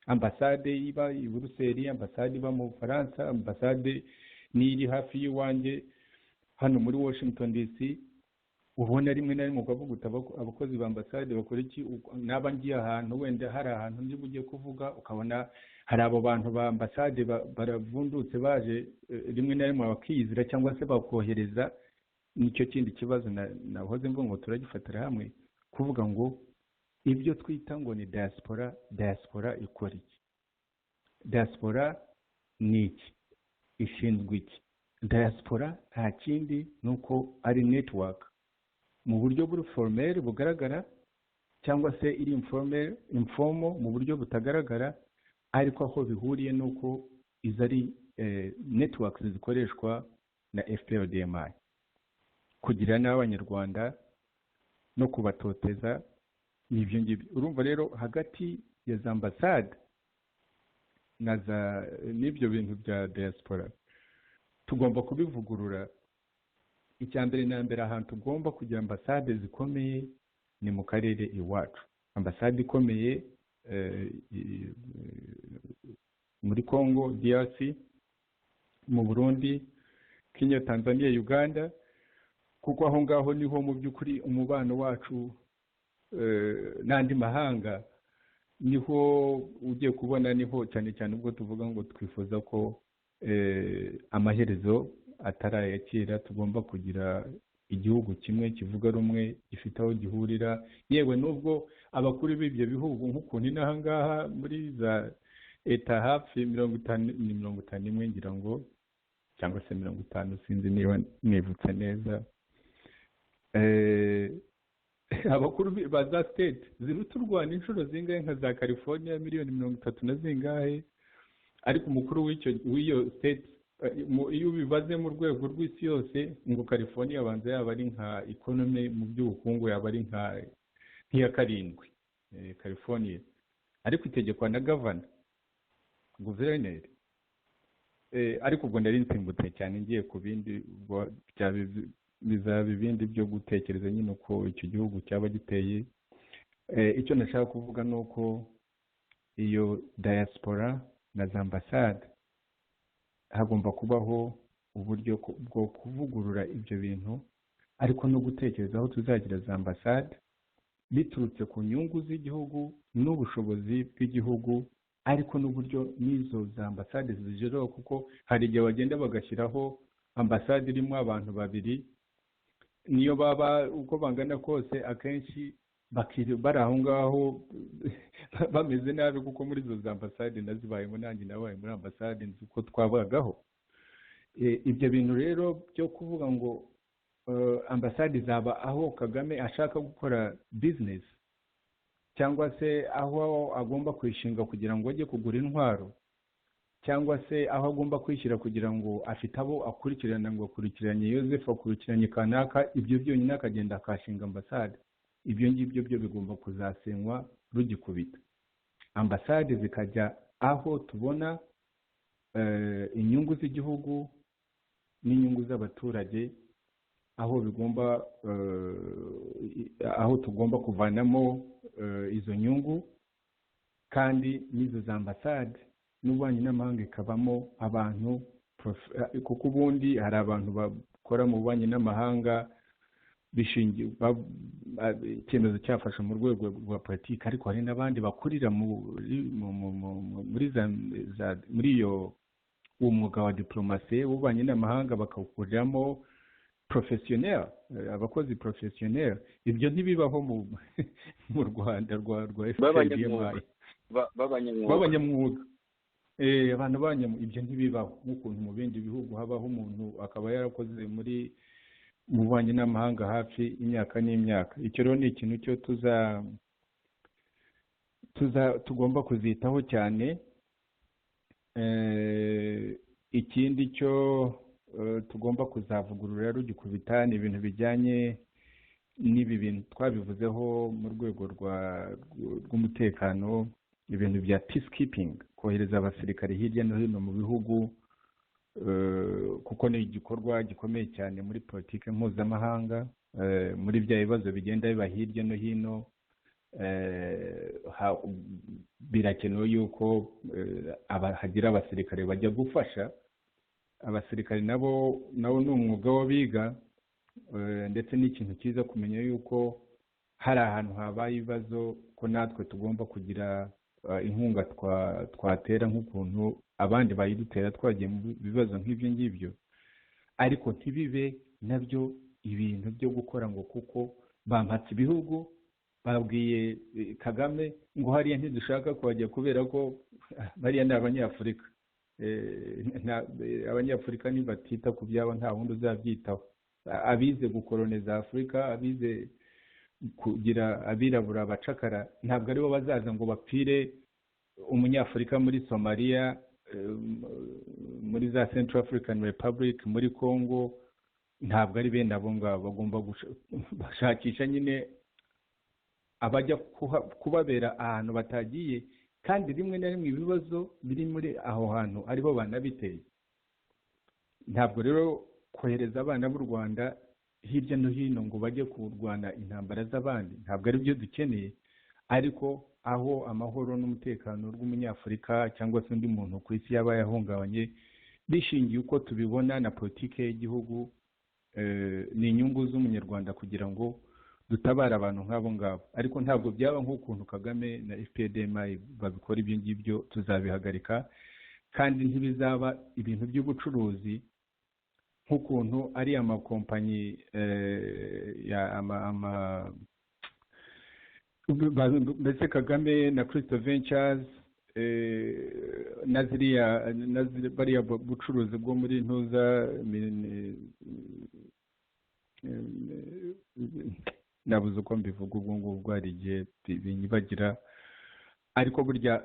Ambasade iba i Buruseli, ambasade iba mu Bufaransa, ambasade n'iri hafi y'iwanjye hano muri Washington DC, ubona rimwe na rimwe ukavuga uti: "Abakozi ba ambasade bakora iki?" Naba ngiye ahantu, wenda hari ahantu ndi bujye kuvuga, ukabona hari abo bantu ba ambasade baravundutse baje, rimwe na rimwe bakiyizira cyangwa se bakohereza. Nicyo kindi kibazo nahoze mvuga ngo turagifatira hamwe, kuvuga ngo ibyo twita ngo ni diaspora, diaspora ikora iki? Diaspora ni iki? Ishinzwe iki? Diaspora nta kindi, ni uko ari network mu buryo buri formel bugaragara, cyangwa se iri informel, informal, mu buryo butagaragara, ariko aho bihuriye ni uko izo ari networks zikoreshwa na FPR-DMI kugira n'Abanyarwanda no kubatoteza. Ni ibyo ngibyo. Urumva rero, hagati ya za ambasade na za n'ibyo bintu bya diaspora tugomba kubivugurura. Icya mbere na mbere, ahantu tugomba kugira ambasade zikomeye ni mu karere iwacu. Ambasade ikomeye muri Congo DRC, mu Burundi, Kenya, Tanzania, Uganda, kuko aho ngaho niho mu by'ukuri umubano wacu n'andi mahanga niho ugiye kubona, niho cyane cyane ubwo tuvuga ngo twifuza ko amaherezo atarayakira tugomba kugira igihugu kimwe kivuga rumwe, gifite aho gihurira. Yewe, nubwo abakuru b'ibyo bihugu, nk'ukuntu inaha ngaha muri za État hafi 50, ni 51 ngira ngo, cyangwa se 50, sinzi niba nibutse neza, abakuru ba za state ziruta u Rwanda inshuro zingahe, nka za California, miliyoni 30 na zingahe, ariko umukuru w'iyo state, iyo ubibaze mu rwego rw'isi yose, ngo California abanza yaba ari nka economy, mu by'ubukungu yaba ari nk'iya karindwi, California, ariko itegekwa na governor, guverineri. Ariko ubwo nari nsimbutse cyane ngiye ku bindi, ubwo bizaba ibindi byo gutekereza nyine uko icyo gihugu cyaba giteye. Icyo nashaka kuvuga ni uko iyo diaspora na za ambasade hagomba kubaho uburyo bwo kuvugurura ibyo bintu, ariko no gutekereza aho tuzagira za ambasade biturutse ku nyungu z'igihugu n'ubushobozi bw'igihugu, ariko n'uburyo n'izo za ambasade zigeraho, kuko hari igihe bagenda bagashyiraho ambasade irimo abantu babiri, niyo baba uko bangana kose, akenshi bari aho ngaho bameze nabi, kuko muri izo za ambasade nazibayemo, nanjye nabaye muri ambasade, nzi uko twabagaho. Ibyo bintu rero byo kuvuga ngo ambasade izaba aho Kagame ashaka gukora bizinesi, cyangwa se aho agomba kwishinga kugira ngo ajye kugura intwaro, cyangwa se aho agomba kwishyira kugira ngo afite abo akurikirana, ngo akurikiranye Yosefu, akurikiranye kanaka, ibyo byonyine akagenda akashinga ambasade, ibyo ngibyo byo bigomba kuzasenywa rugikubita. Ambasade zikajya aho tubona inyungu z'igihugu n'inyungu z'abaturage, aho bigomba, aho tugomba kuvanamo izo nyungu. Kandi n'izo za ambasade n'ububanyi n'amahanga ikabamo abantu, kuko ubundi hari abantu bakora mu bubanyi n'amahanga bishingiye icyemezo cyafashe mu rwego rwa politiki, ariko hari n'abandi bakurira muri iyo uwo mwuga wa diplomasi w'ububanyi n'amahanga, bakawukuriramo professionnel, abakozi professionnel. Ibyo ntibibaho mu Rwanda rwa FPR. B'abanyamwuga. Abantu b'abanyamwuga, ibyo ntibibaho nk'ukuntu mu bindi bihugu habaho umuntu akaba yarakoze mu bubanyi n'amahanga hafi imyaka n'imyaka. Icyo rero ni ikintu cyo tuza tugomba kuzitaho cyane. Ikindi cyo tugomba kuzavugurura rugikubita ni ibintu bijyanye n'ibi bintu twabivuzeho mu rwego rw'umutekano, ibintu bya peacekeeping, kohereza abasirikare hirya no hino mu bihugu, kuko ni igikorwa gikomeye cyane muri politiki mpuzamahanga. Muri bya bibazo bigenda biba hirya no hino, birakenewe yuko hagira abasirikare bajya gufasha. Abasirikare nabo ni umwuga w'abiga, ndetse n'ikintu cyiza kumenya yuko hari ahantu habaye ibibazo, ko natwe tugomba kugira inkunga twatera nk'ukuntu abandi bayidutera twagiye mu bibazo nk'ibyo ngibyo, ariko ntibibe nabyo ibintu byo gukora ngo kuko bampatse ibihugu, babwiye Kagame ngo hariya ntidushaka kuhajya kubera ko bariya ni Abanyafurika. Abanyafurika nibatita ku byabo, nta wundi uzabyitaho. Abize gukoloniza Afurika, abize kugira abirabura abacakara, ntabwo aribo bazaza ngo bapfire Umunyafurika muri Somaliya, muri za Central African Republic, muri Congo. Ntabwo ari bene abo ngabo. Bagomba gushakisha nyine Abajya kubabera ahantu batagiye, kandi rimwe na rimwe ibibazo biri muri aho hantu aribo banabiteye. Ntabwo rero kohereza abana b'u Rwanda hirya no hino ngo bajye kurwana intambara z'abandi ntabwo ari byo dukeneye, ariko aho amahoro n'umutekano rw'umunyafurika cyangwa se undi muntu ku isi yaba yahungabanye bishingiye uko tubibona na politike y'igihugu, ni inyungu z'umunyarwanda kugira ngo dutabare abantu nk'abo ngabo. Ariko ntabwo byaba nk'ukuntu Kagame na FPR-DMI babikora, ibyo ngibyo tuzabihagarika, kandi ntibizaba ibintu by'ubucuruzi nk'ukuntu ari amakompanyi ya mbese Kagame na Crystal Ventures na ziriya na bariya bucuruzi bwo muri ntuza, nabuze uko mbivuga ubwo ngubwo, hari igihe binyibagira. Ariko burya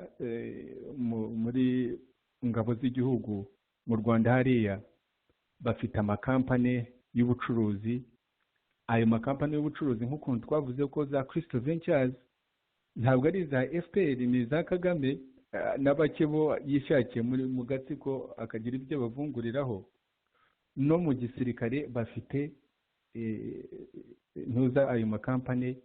muri ngabo z'igihugu mu Rwanda hariya bafite amakampani y'ubucuruzi. Ayo makampani y'ubucuruzi nk'ukuntu twavuze ko za Crystal Ventures ntabwo ari iza FPR, ni iza Kagame na bake bo yishakiye muri mu gatsiko akagira ibyo bavunguriraho. No mu gisirikare bafite ntuza ayo makampani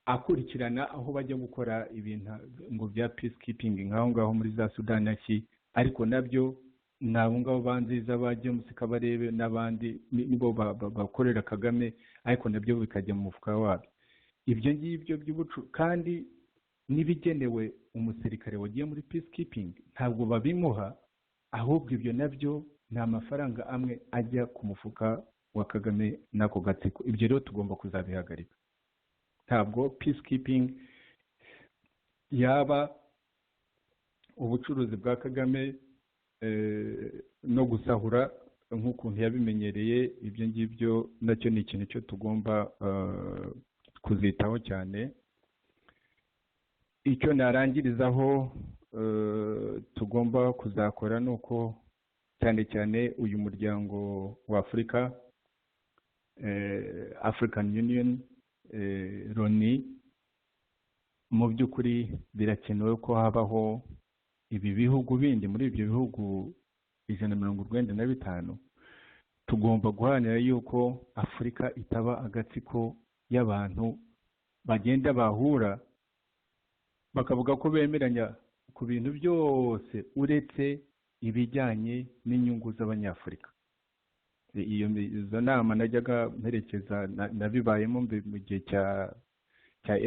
akurikirana aho bajya gukora ibintu ngo bya peacekeeping nk'aho ngaho muri za Sudani ki, ariko nabyo ni abo ngabo banziza ba James Kabarebe n'abandi nibo bakorera Kagame, ariko nabyo bikajya mu mufuka wabyo. Ibyo ngibyo by'ubucu kandi n'ibigenewe umusirikare wagiye muri peacekeeping ntabwo babimuha, ahubwo ibyo nabyo ni amafaranga amwe ajya ku mufuka wa Kagame n'ako gatsiko. Ibyo rero tugomba kuzabihagarika. Ntabwo peacekeeping yaba ubucuruzi bwa Kagame no gusahura nk'ukuntu yabimenyereye. Ibyo ngibyo nacyo ni ikintu cyo tugomba kuzitaho cyane. Icyo narangirizaho tugomba kuzakora ni uko cyane cyane uyu muryango wa Afurika, African Union, Loni, mu by'ukuri birakenewe ko habaho ibi bihugu bindi. Muri ibyo bihugu 195 tugomba guharanira yuko Afurika itaba agatsiko y'abantu bagenda bahura bakavuga ko bemeranya ku bintu byose uretse ibijyanye n'inyungu z'abanyafurika. Iyo izo nama najyaga mperekeza nabibayemo mu gihe cya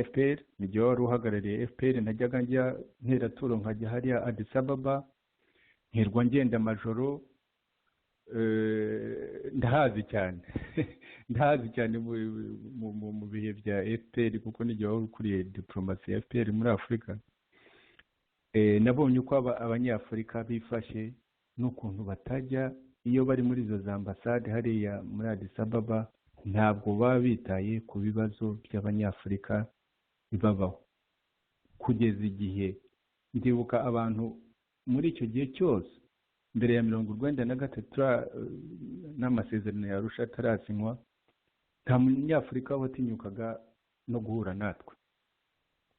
FPR, mu gihe wari uhagarariye FPR najyaga njya nteraturo nkajya hariya Addis Ababa, nkirwa ngenda amajoro, ndahazi cyane ndahazi cyane mu bihe bya FPR, kuko n'igihe wari ukuriye diplomasi ya FPR muri Afurika. Nabonye uko abanyafurika bifashe n'ukuntu batajya iyo bari muri izo za ambasade hariya muri Addis Ababa, ntabwo baba bitaye ku bibazo by'abanyafurika bibabaho. Kugeza igihe ndibuka abantu muri icyo gihe cyose mbere ya 1993 n'amasezerano ya Arusha atarasinywa, nta munyafurika watinyukaga no guhura natwe.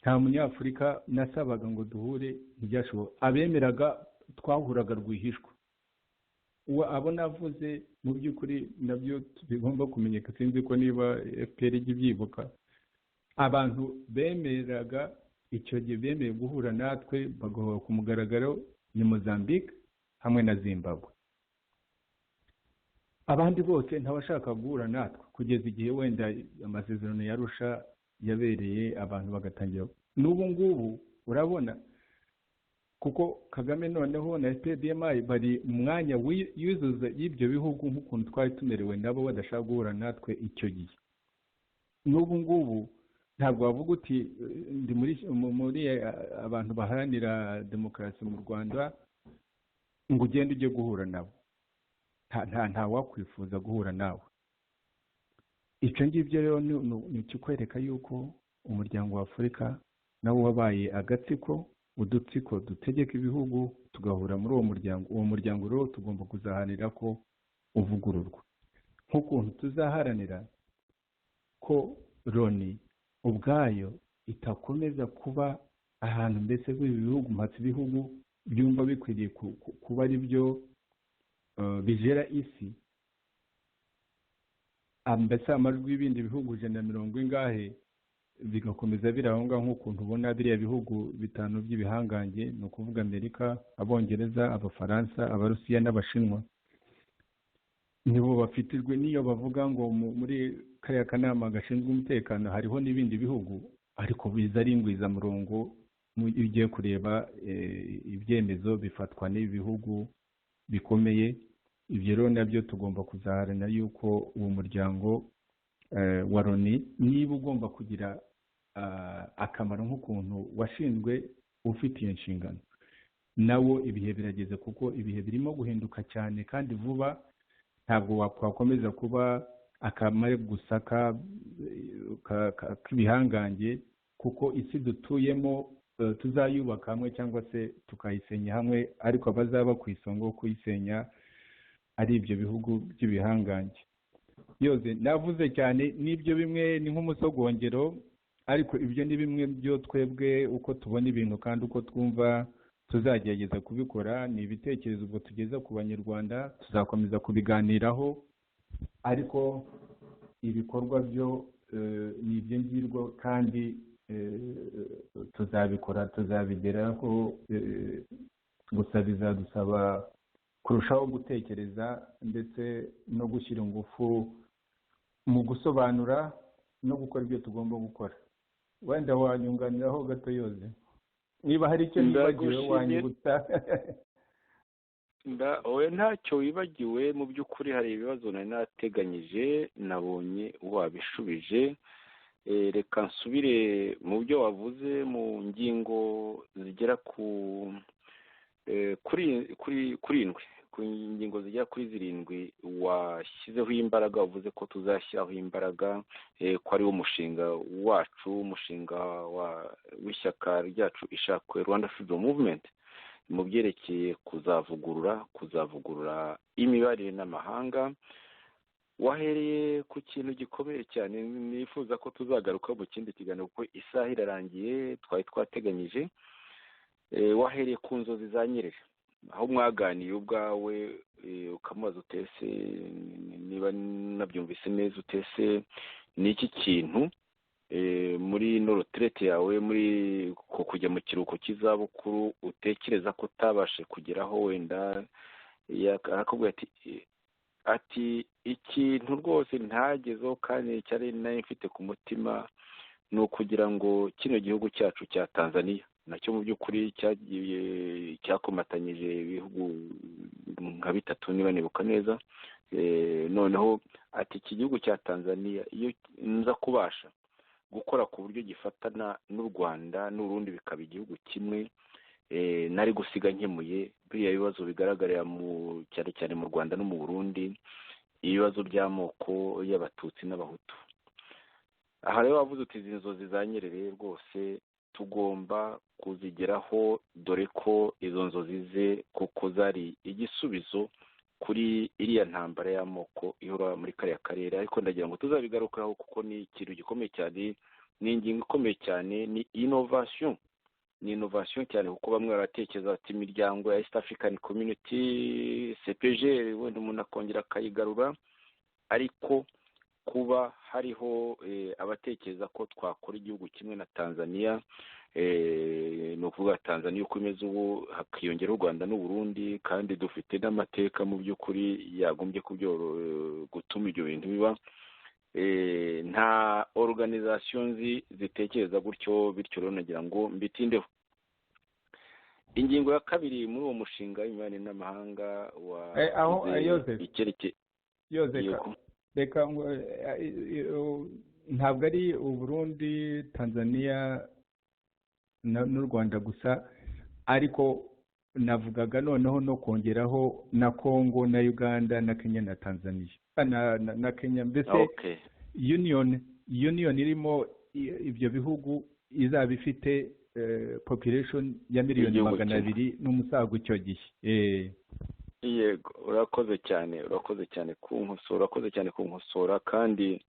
Nta munyafurika nasabaga ngo duhure, ntibyashoboka. Abemeraga twahuraga rwihishwa. Abo navuze mu by'ukuri nabyo bigomba kumenyeka, sinzi ko niba FPR ijya ibyibuka. Abantu bemeraga icyo gihe bemeye guhura natwe bagahura ku mugaragaro ni Mozambique hamwe na Zimbabwe. Abandi bose ntawashaka guhura natwe kugeza igihe wenda amasezerano ya Arusha yabereye abantu bagatangira. N'ubu ngubu urabona kuko Kagame noneho na FPR-DMI bari mu mwanya yuzuza y'ibyo bihugu nk'ukuntu twari tumerewe nabo badashaka guhura natwe icyo gihe. N'ubu ngubu ntabwo wavuga uti ndi muri abantu baharanira demokarasi mu Rwanda ngo ugende ujye guhura nabo. Nta wakwifuza guhura nawe. Icyo ngibyo rero ni ikikwereka yuko umuryango wa Afurika nawo wabaye agatsiko, udutsiko dutegeka ibihugu tugahura muri uwo muryango. Uwo muryango rero tugomba kuzaharanira ko uvugururwa, nk'ukuntu tuzaharanira ko Loni ubwayo itakomeza kuba ahantu mbese b'ibi bihugu mpatse ibihugu byumva bikwiriye kuba ari byo bijera isi, mbese amajwi y'ibindi bihugu 140 bigakomeza biri aho ngaho, nk'ukuntu ubona biriya bihugu 5 by'ibihangange, ni ukuvuga Amerika, Abongereza, Abafaransa, Abarusiya n'Abashinwa, nibo bafitirwe. N'iyo bavuga ngo muri kariya kanama gashinzwe umutekano hariho n'ibindi bihugu, ariko biza ari ingwizamurongo. Iyo ugiye kureba ibyemezo bifatwa n'ibi bihugu bikomeye. Ibyo rero nabyo tugomba kuzaharanira yuko uwo muryango wa Loni, niba ugomba kugira akamaro nk'ukuntu washinzwe ufite iyo nshingano, nawo ibihe birageze, kuko ibihe birimo guhinduka cyane kandi vuba. Ntabwo wakomeza kuba akamaro gusa k'ibihangange, kuko isi dutuyemo tuzayubaka hamwe cyangwa se tukayisenya hamwe, ariko abazaba ku isonga kuyisenya ari ibyo bihugu by'ibihangange. Yoze, navuze cyane, n'ibyo bimwe ni nk'umusogongero, ariko ibyo ni bimwe byo twebwe uko tubona ibintu kandi uko twumva tuzagerageza kubikora. Ni ibitekerezo ubwo tugeza ku Banyarwanda, tuzakomeza kubiganiraho, ariko ibikorwa byo ni ibyo ngirwo, kandi tuzabikora, tuzabigeraho. Gusa bizadusaba kurushaho gutekereza ndetse no gushyira ingufu mu gusobanura no gukora ibyo tugomba gukora. Wenda wanyunganiraho gato, Yoze, niba hari icyo nibagiwe wanyibutsa. Oya, ntacyo wibagiwe. Mu by'ukuri hari ibibazo nari nateganyije, nabonye wabishubije. Reka nsubire mu byo wavuze mu ngingo zigera ku kuri kuri kurindwi, ku ngingo zigera kuri 7 washyizeho imbaraga, wavuze ko tuzashyiraho imbaraga, ko ari wo mushinga wacu, umushinga w'ishyaka ryacu Ishakwe Rwanda Freedom Movement, mu byerekeye kuzavugurura imibanire n'amahanga. Wahereye ku kintu gikomeye cyane nifuza ko tuzagaruka mu kindi kiganiro, kuko isaha irarangiye twari twateganyije. Wahereye ku nzozi za Nyerere, aho mwaganiye ubwawe, ukamubaza utese, niba nabyumvise neza, utese ni iki kintu muri ino retraite yawe, muri kujya mu kiruhuko cy'izabukuru, utekereza ko utabashe kugeraho? Wenda arakubwira ati ikintu rwose ntagezeho kandi cyari nari mfite ku mutima ni ukugira ngo kino gihugu cyacu cya Tanzania, nacyo mu by'ukuri cyagiye cyakomatanyije ibihugu nka 3 niba nibuka neza. Noneho ati iki gihugu cya Tanzania iyo nza kubasha gukora ku buryo gifatana n'u Rwanda n'Urundi bikaba igihugu kimwe, nari gusiga nkemuye biriya bibazo bigaragarira mu cyane cyane mu Rwanda no mu Burundi, ibibazo by'amoko y'Abatutsi n'Abahutu. Aha rero wavuze uti izi nzozi za Nyerere rwose tugomba kuzigeraho, dore ko izo nzozi ze kuko zari igisubizo kuri iriya ntambara y'amoko ihora muri kariya karere. Ariko ndagira ngo tuzabigarukaho, kuko ni ikintu gikomeye cyane, ni ingingo ikomeye cyane, ni innovation, ni innovation cyane, kuko bamwe baratekereza bati imiryango ya East African Community, CPG, wenda umuntu akongera akayigarura, ariko kuba hariho abatekereza ko twakora igihugu kimwe na Tanzania, ni ukuvuga Tanzania uko imeze ubu, hakiyongera u Rwanda n'u Burundi, kandi dufite n'amateka mu by'ukuri yagombye gutuma ibyo bintu biba. Nta organisation nzi zitekereza gutyo, bityo rero nagira ngo mbitindeho. Ingingo ya kabiri muri uwo mushinga w'imibanire n'amahanga wa aho Yoze, reka ntabwo ari Uburundi, Tanzania n'u Rwanda gusa, ariko navugaga noneho no kongeraho na Congo na Uganda na Kenya na Tanzania na Kenya, mbese union irimo ibyo bihugu izaba ifite population ya miliyoni 200 n'umusago icyo gihe. Yego, urakoze cyane, urakoze cyane kunkosora, urakoze cyane kunkosora, kandi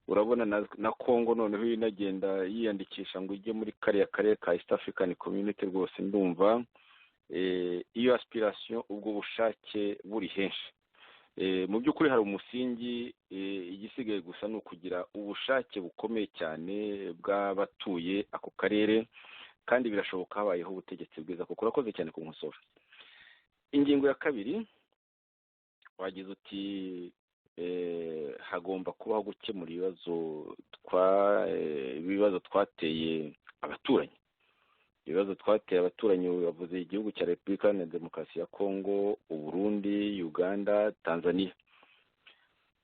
Urabona na Congo noneho inagenda yiyandikisha ngo ijye muri kariya karere ka East African Community. Rwose ndumva iyo aspiration, ubwo bushake buri henshi. Mu by'ukuri hari umusingi, igisigaye gusa ni ukugira ubushake bukomeye cyane bw'abatuye ako karere, kandi birashoboka habayeho ubutegetsi bwiza. Kuko urakoze cyane ku nkosora. Ingingo ya kabiri wagize uti hagomba kubaho gukemura ibibazo twateye abaturanyi. Ibibazo twateye abaturanyi, bavuze igihugu cya Repubulika Iharanira Demokarasi ya Kongo, Uburundi, Uganda, Tanzania.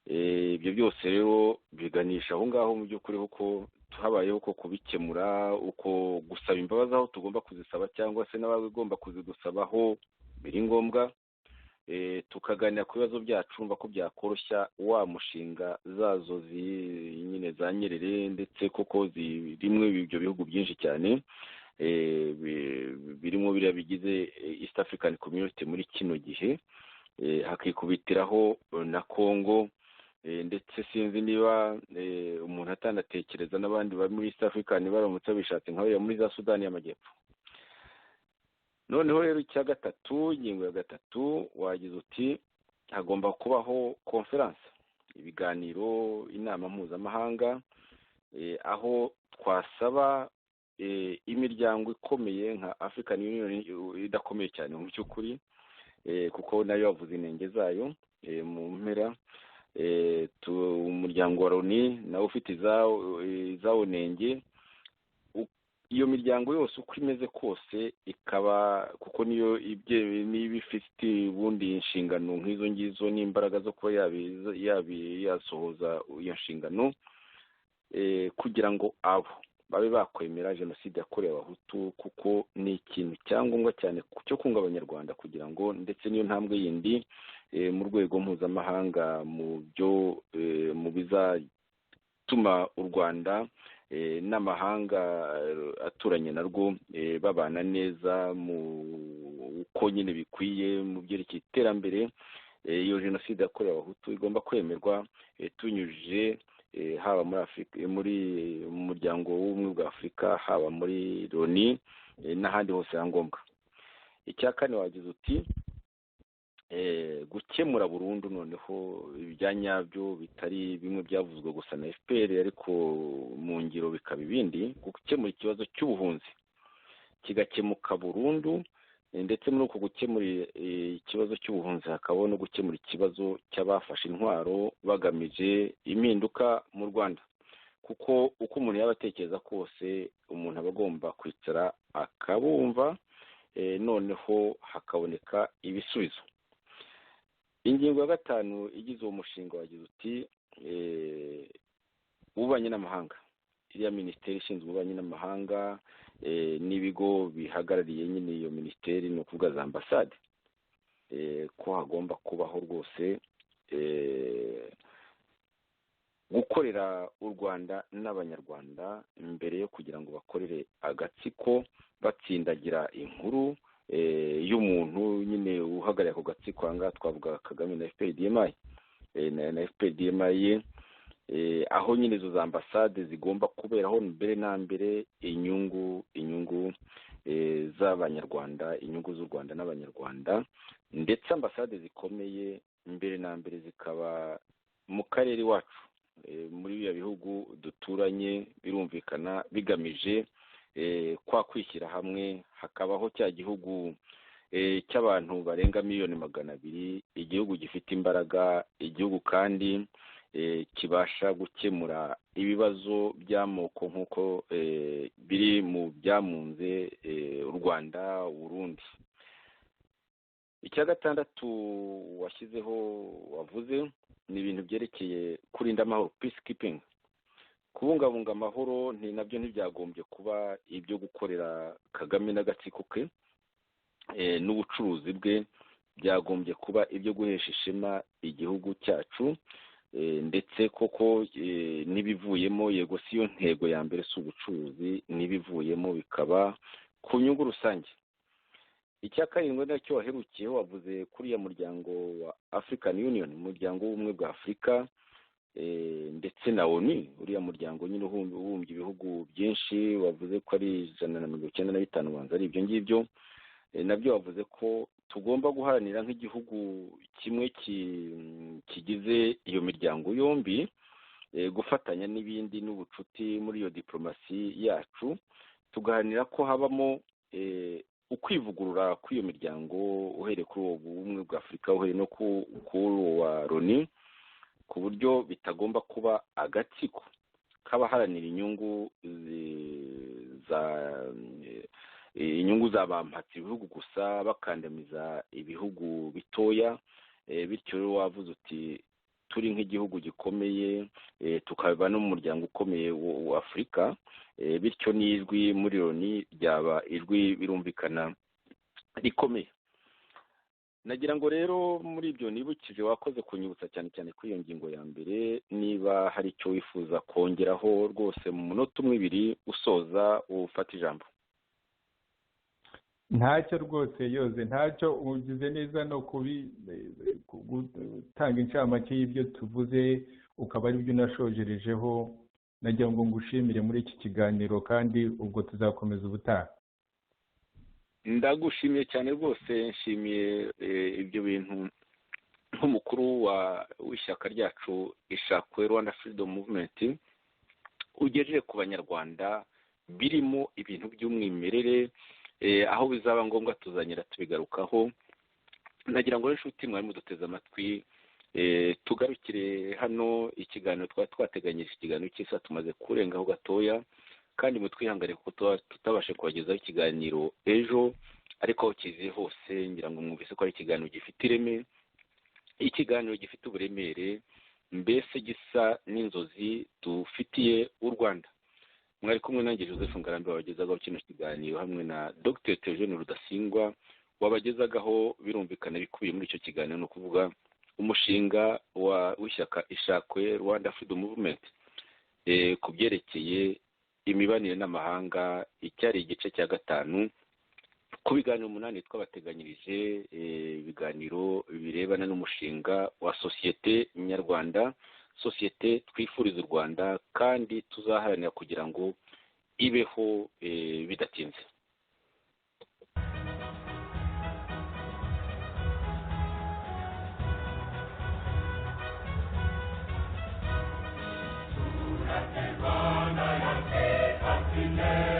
Ibyo byose rero biganisha aho ngaho mu by'ukuri, kuko habayeho uko kubikemura, uko gusaba imbabazi aho tugomba kuzisaba, cyangwa se n'abagomba kuzidusabaho biri ngombwa, tukaganira ku bibazo byacu, mva ko byakoroshya wa mushinga zazo nyine za Nyerere, ndetse koko zirimo ibyo bihugu byinshi cyane birimo biriya bigize East African Community muri kino gihe, hakikubitiraho na Congo, ndetse sinzi niba umuntu atanatekereza n'abandi bari muri East African baramutse babishatse, nka muri za Sudani y'Amajyepfo. Noneho rero icya gatatu, ingingo ya gatatu, wagize uti hagomba kubaho conference, ibiganiro, inama mpuzamahanga, aho twasaba imiryango ikomeye nka African Union, idakomeye cyane mu by'ukuri, kuko nayo yavuze inenge zayo mu mpera, umuryango wa Loni nawe ufite izawo nenge. Iyo miryango yose uko imeze kose ikaba, kuko niyo niba ifite ubundi inshingano nk'izo ngizo n'imbaraga zo kuba yasohoza iyo nshingano, kugira ngo abo babe bakwemera jenoside yakorewe Abahutu, kuko ni ikintu cyangombwa cyane cyo kunga Abanyarwanda, kugira ngo ndetse n'iyo ntambwe yindi mu rwego mpuzamahanga mu byo mu bizatuma u Rwanda n'amahanga aturanye narwo babana neza mu uko nyine bikwiye mu byerekeye iterambere. Iyo jenoside yakorewe Abahutu igomba kwemerwa tunyujije haba muri Afurika, muri mu muryango w'Ubumwe bwa Afurika, haba muri Loni n'ahandi hose ya ngombwa. Icya kane wagize uti gukemura burundu noneho ibya nyabyo, bitari bimwe byavuzwe gusa na FPR ariko mu ngiro bikaba ibindi, gukemura ikibazo cy'ubuhunzi kigakemuka burundu, ndetse muri uko gukemura ikibazo cy'ubuhunzi hakabaho no gukemura ikibazo cy'abafashe intwaro bagamije impinduka mu Rwanda. Kuko uko umuntu yaba atekereza kose, umuntu aba agomba kwicara akabumva, noneho hakaboneka ibisubizo. Ingingo ya gatanu igize uwo mushinga wagize uti ububanyi n'amahanga, iriya minisiteri ishinzwe ububanyi n'amahanga n'ibigo bihagarariye nyine iyo minisiteri, ni ukuvuga za ambasade, ko hagomba kubaho rwose gukorera u Rwanda n'Abanyarwanda mbere yo kugira ngo bakorere agatsiko, batsindagira inkuru y'umuntu nyine uhagarariye ako gatsiko. Aha ngaha twavuga Kagame na FPR-DMI na FPR-DMI, aho nyine izo za ambasade zigomba kuberaho mbere na mbere inyungu z'Abanyarwanda, inyungu z'u Rwanda n'Abanyarwanda, ndetse ambasade zikomeye mbere na mbere zikaba mu karere iwacu, muri biriya bihugu duturanye, birumvikana bigamije kwa kwishyira hamwe, hakabaho cya gihugu cy'abantu barenga 200 miliyoni, igihugu gifite imbaraga, igihugu kandi kibasha gukemura ibibazo by'amoko nk'uko biri mu byamunze u Rwanda, Burundi. Icya gatandatu washyizeho, wavuze, ni ibintu byerekeye kurinda amahoro, peacekeeping, kubungabunga amahoro. Ni nabyo ntibyagombye kuba ibyo gukorera Kagame n'agatsiko ke n'ubucuruzi bwe, byagombye kuba ibyo guhesha ishema igihugu cyacu, ndetse koko n'ibivuyemo, yego si yo ntego ya mbere, si ubucuruzi, n'ibivuyemo bikaba ku nyungu rusange. Icya karindwi nacyo waherukiyeho, wavuze kuri uriya muryango wa African Union, umuryango w'Ubumwe bwa Afurika. Ndetse na ONU, uriya muryango nyine ubumbye ibihugu byinshi, wavuze ko ari 195, banza ari ibyo ngibyo, nabyo wavuze ko tugomba guharanira nk'igihugu kimwe kigize iyo miryango yombi, gufatanya n'ibindi n'ubucuti muri iyo diplomasi yacu, tugaharanira ko habamo ukwivugurura kw'iyo miryango, uhereye kuri uwo bumwe bwa Afurika, uhereye no kuri uwo wa Loni, ku buryo bitagomba kuba agatsiko k'abaharanira inyungu za bampatse ibihugu gusa, bakandamiza ibihugu bitoya. Bityo rero wavuze uti turi nk'igihugu gikomeye, tukaba no mu muryango ukomeye wa Afurika, bityo n'ijwi muri Loni ryaba ijwi birumvikana rikomeye. Nagira ngo rero muri ibyo nibukije, wakoze kunyibutsa cyane cyane kuri iyo ngingo ya mbere, niba hari icyo wifuza kongeraho rwose mu munota umwe, ibiri, usoza, ufata ijambo. Ntacyo rwose yoze, ntacyo. Ugize neza no kubi gutanga incamake y'ibyo tuvuze, ukaba aribyo unashojerejeho. Nagira ngo ngushimire muri iki kiganiro, kandi ubwo tuzakomeza ubutaha. Ndagushimiye cyane rwose. Nshimiye ibyo bintu nk'umukuru w'ishyaka ryacu Ishakwe Rwanda Freedom Movement ugejeje ku Banyarwanda, birimo ibintu by'umwimerere. Aho bizaba ngombwa tuzanyera tubigarukaho. Nagira ngo inshuti mwari muduteze amatwi, tugarukire hano ikiganiro twari twateganyije, ikiganiro cy'isa tumaze kurengaho gatoya, kandi mutwihangane kuko tutabashe kubagezaho ikiganiro ejo, ariko aho kiziye hose ngira ngo mwumvise ko ari ikiganiro gifite ireme, ikiganiro gifite uburemere, mbese gisa n'inzozi dufitiye u Rwanda. Mwari kumwe nanjye Joseph Ngarambe wabagezagaho kino kiganiro, hamwe na Dr Theogene Rudasingwa wabagezagaho birumvikana bikubiye muri icyo kiganiro, ni ukuvuga umushinga w'ishyaka Ishakwe Rwanda Freedom Movement ku byerekeye imibanire n'amahanga, icyari igice cya gatanu ku biganiro 8 twabateganyirije, ibiganiro birebana n'umushinga wa sosiyete nyarwanda, sosiyete twifuriza u Rwanda kandi tuzaharanira kugira ngo ibeho bidatinze. Rwanda yacu.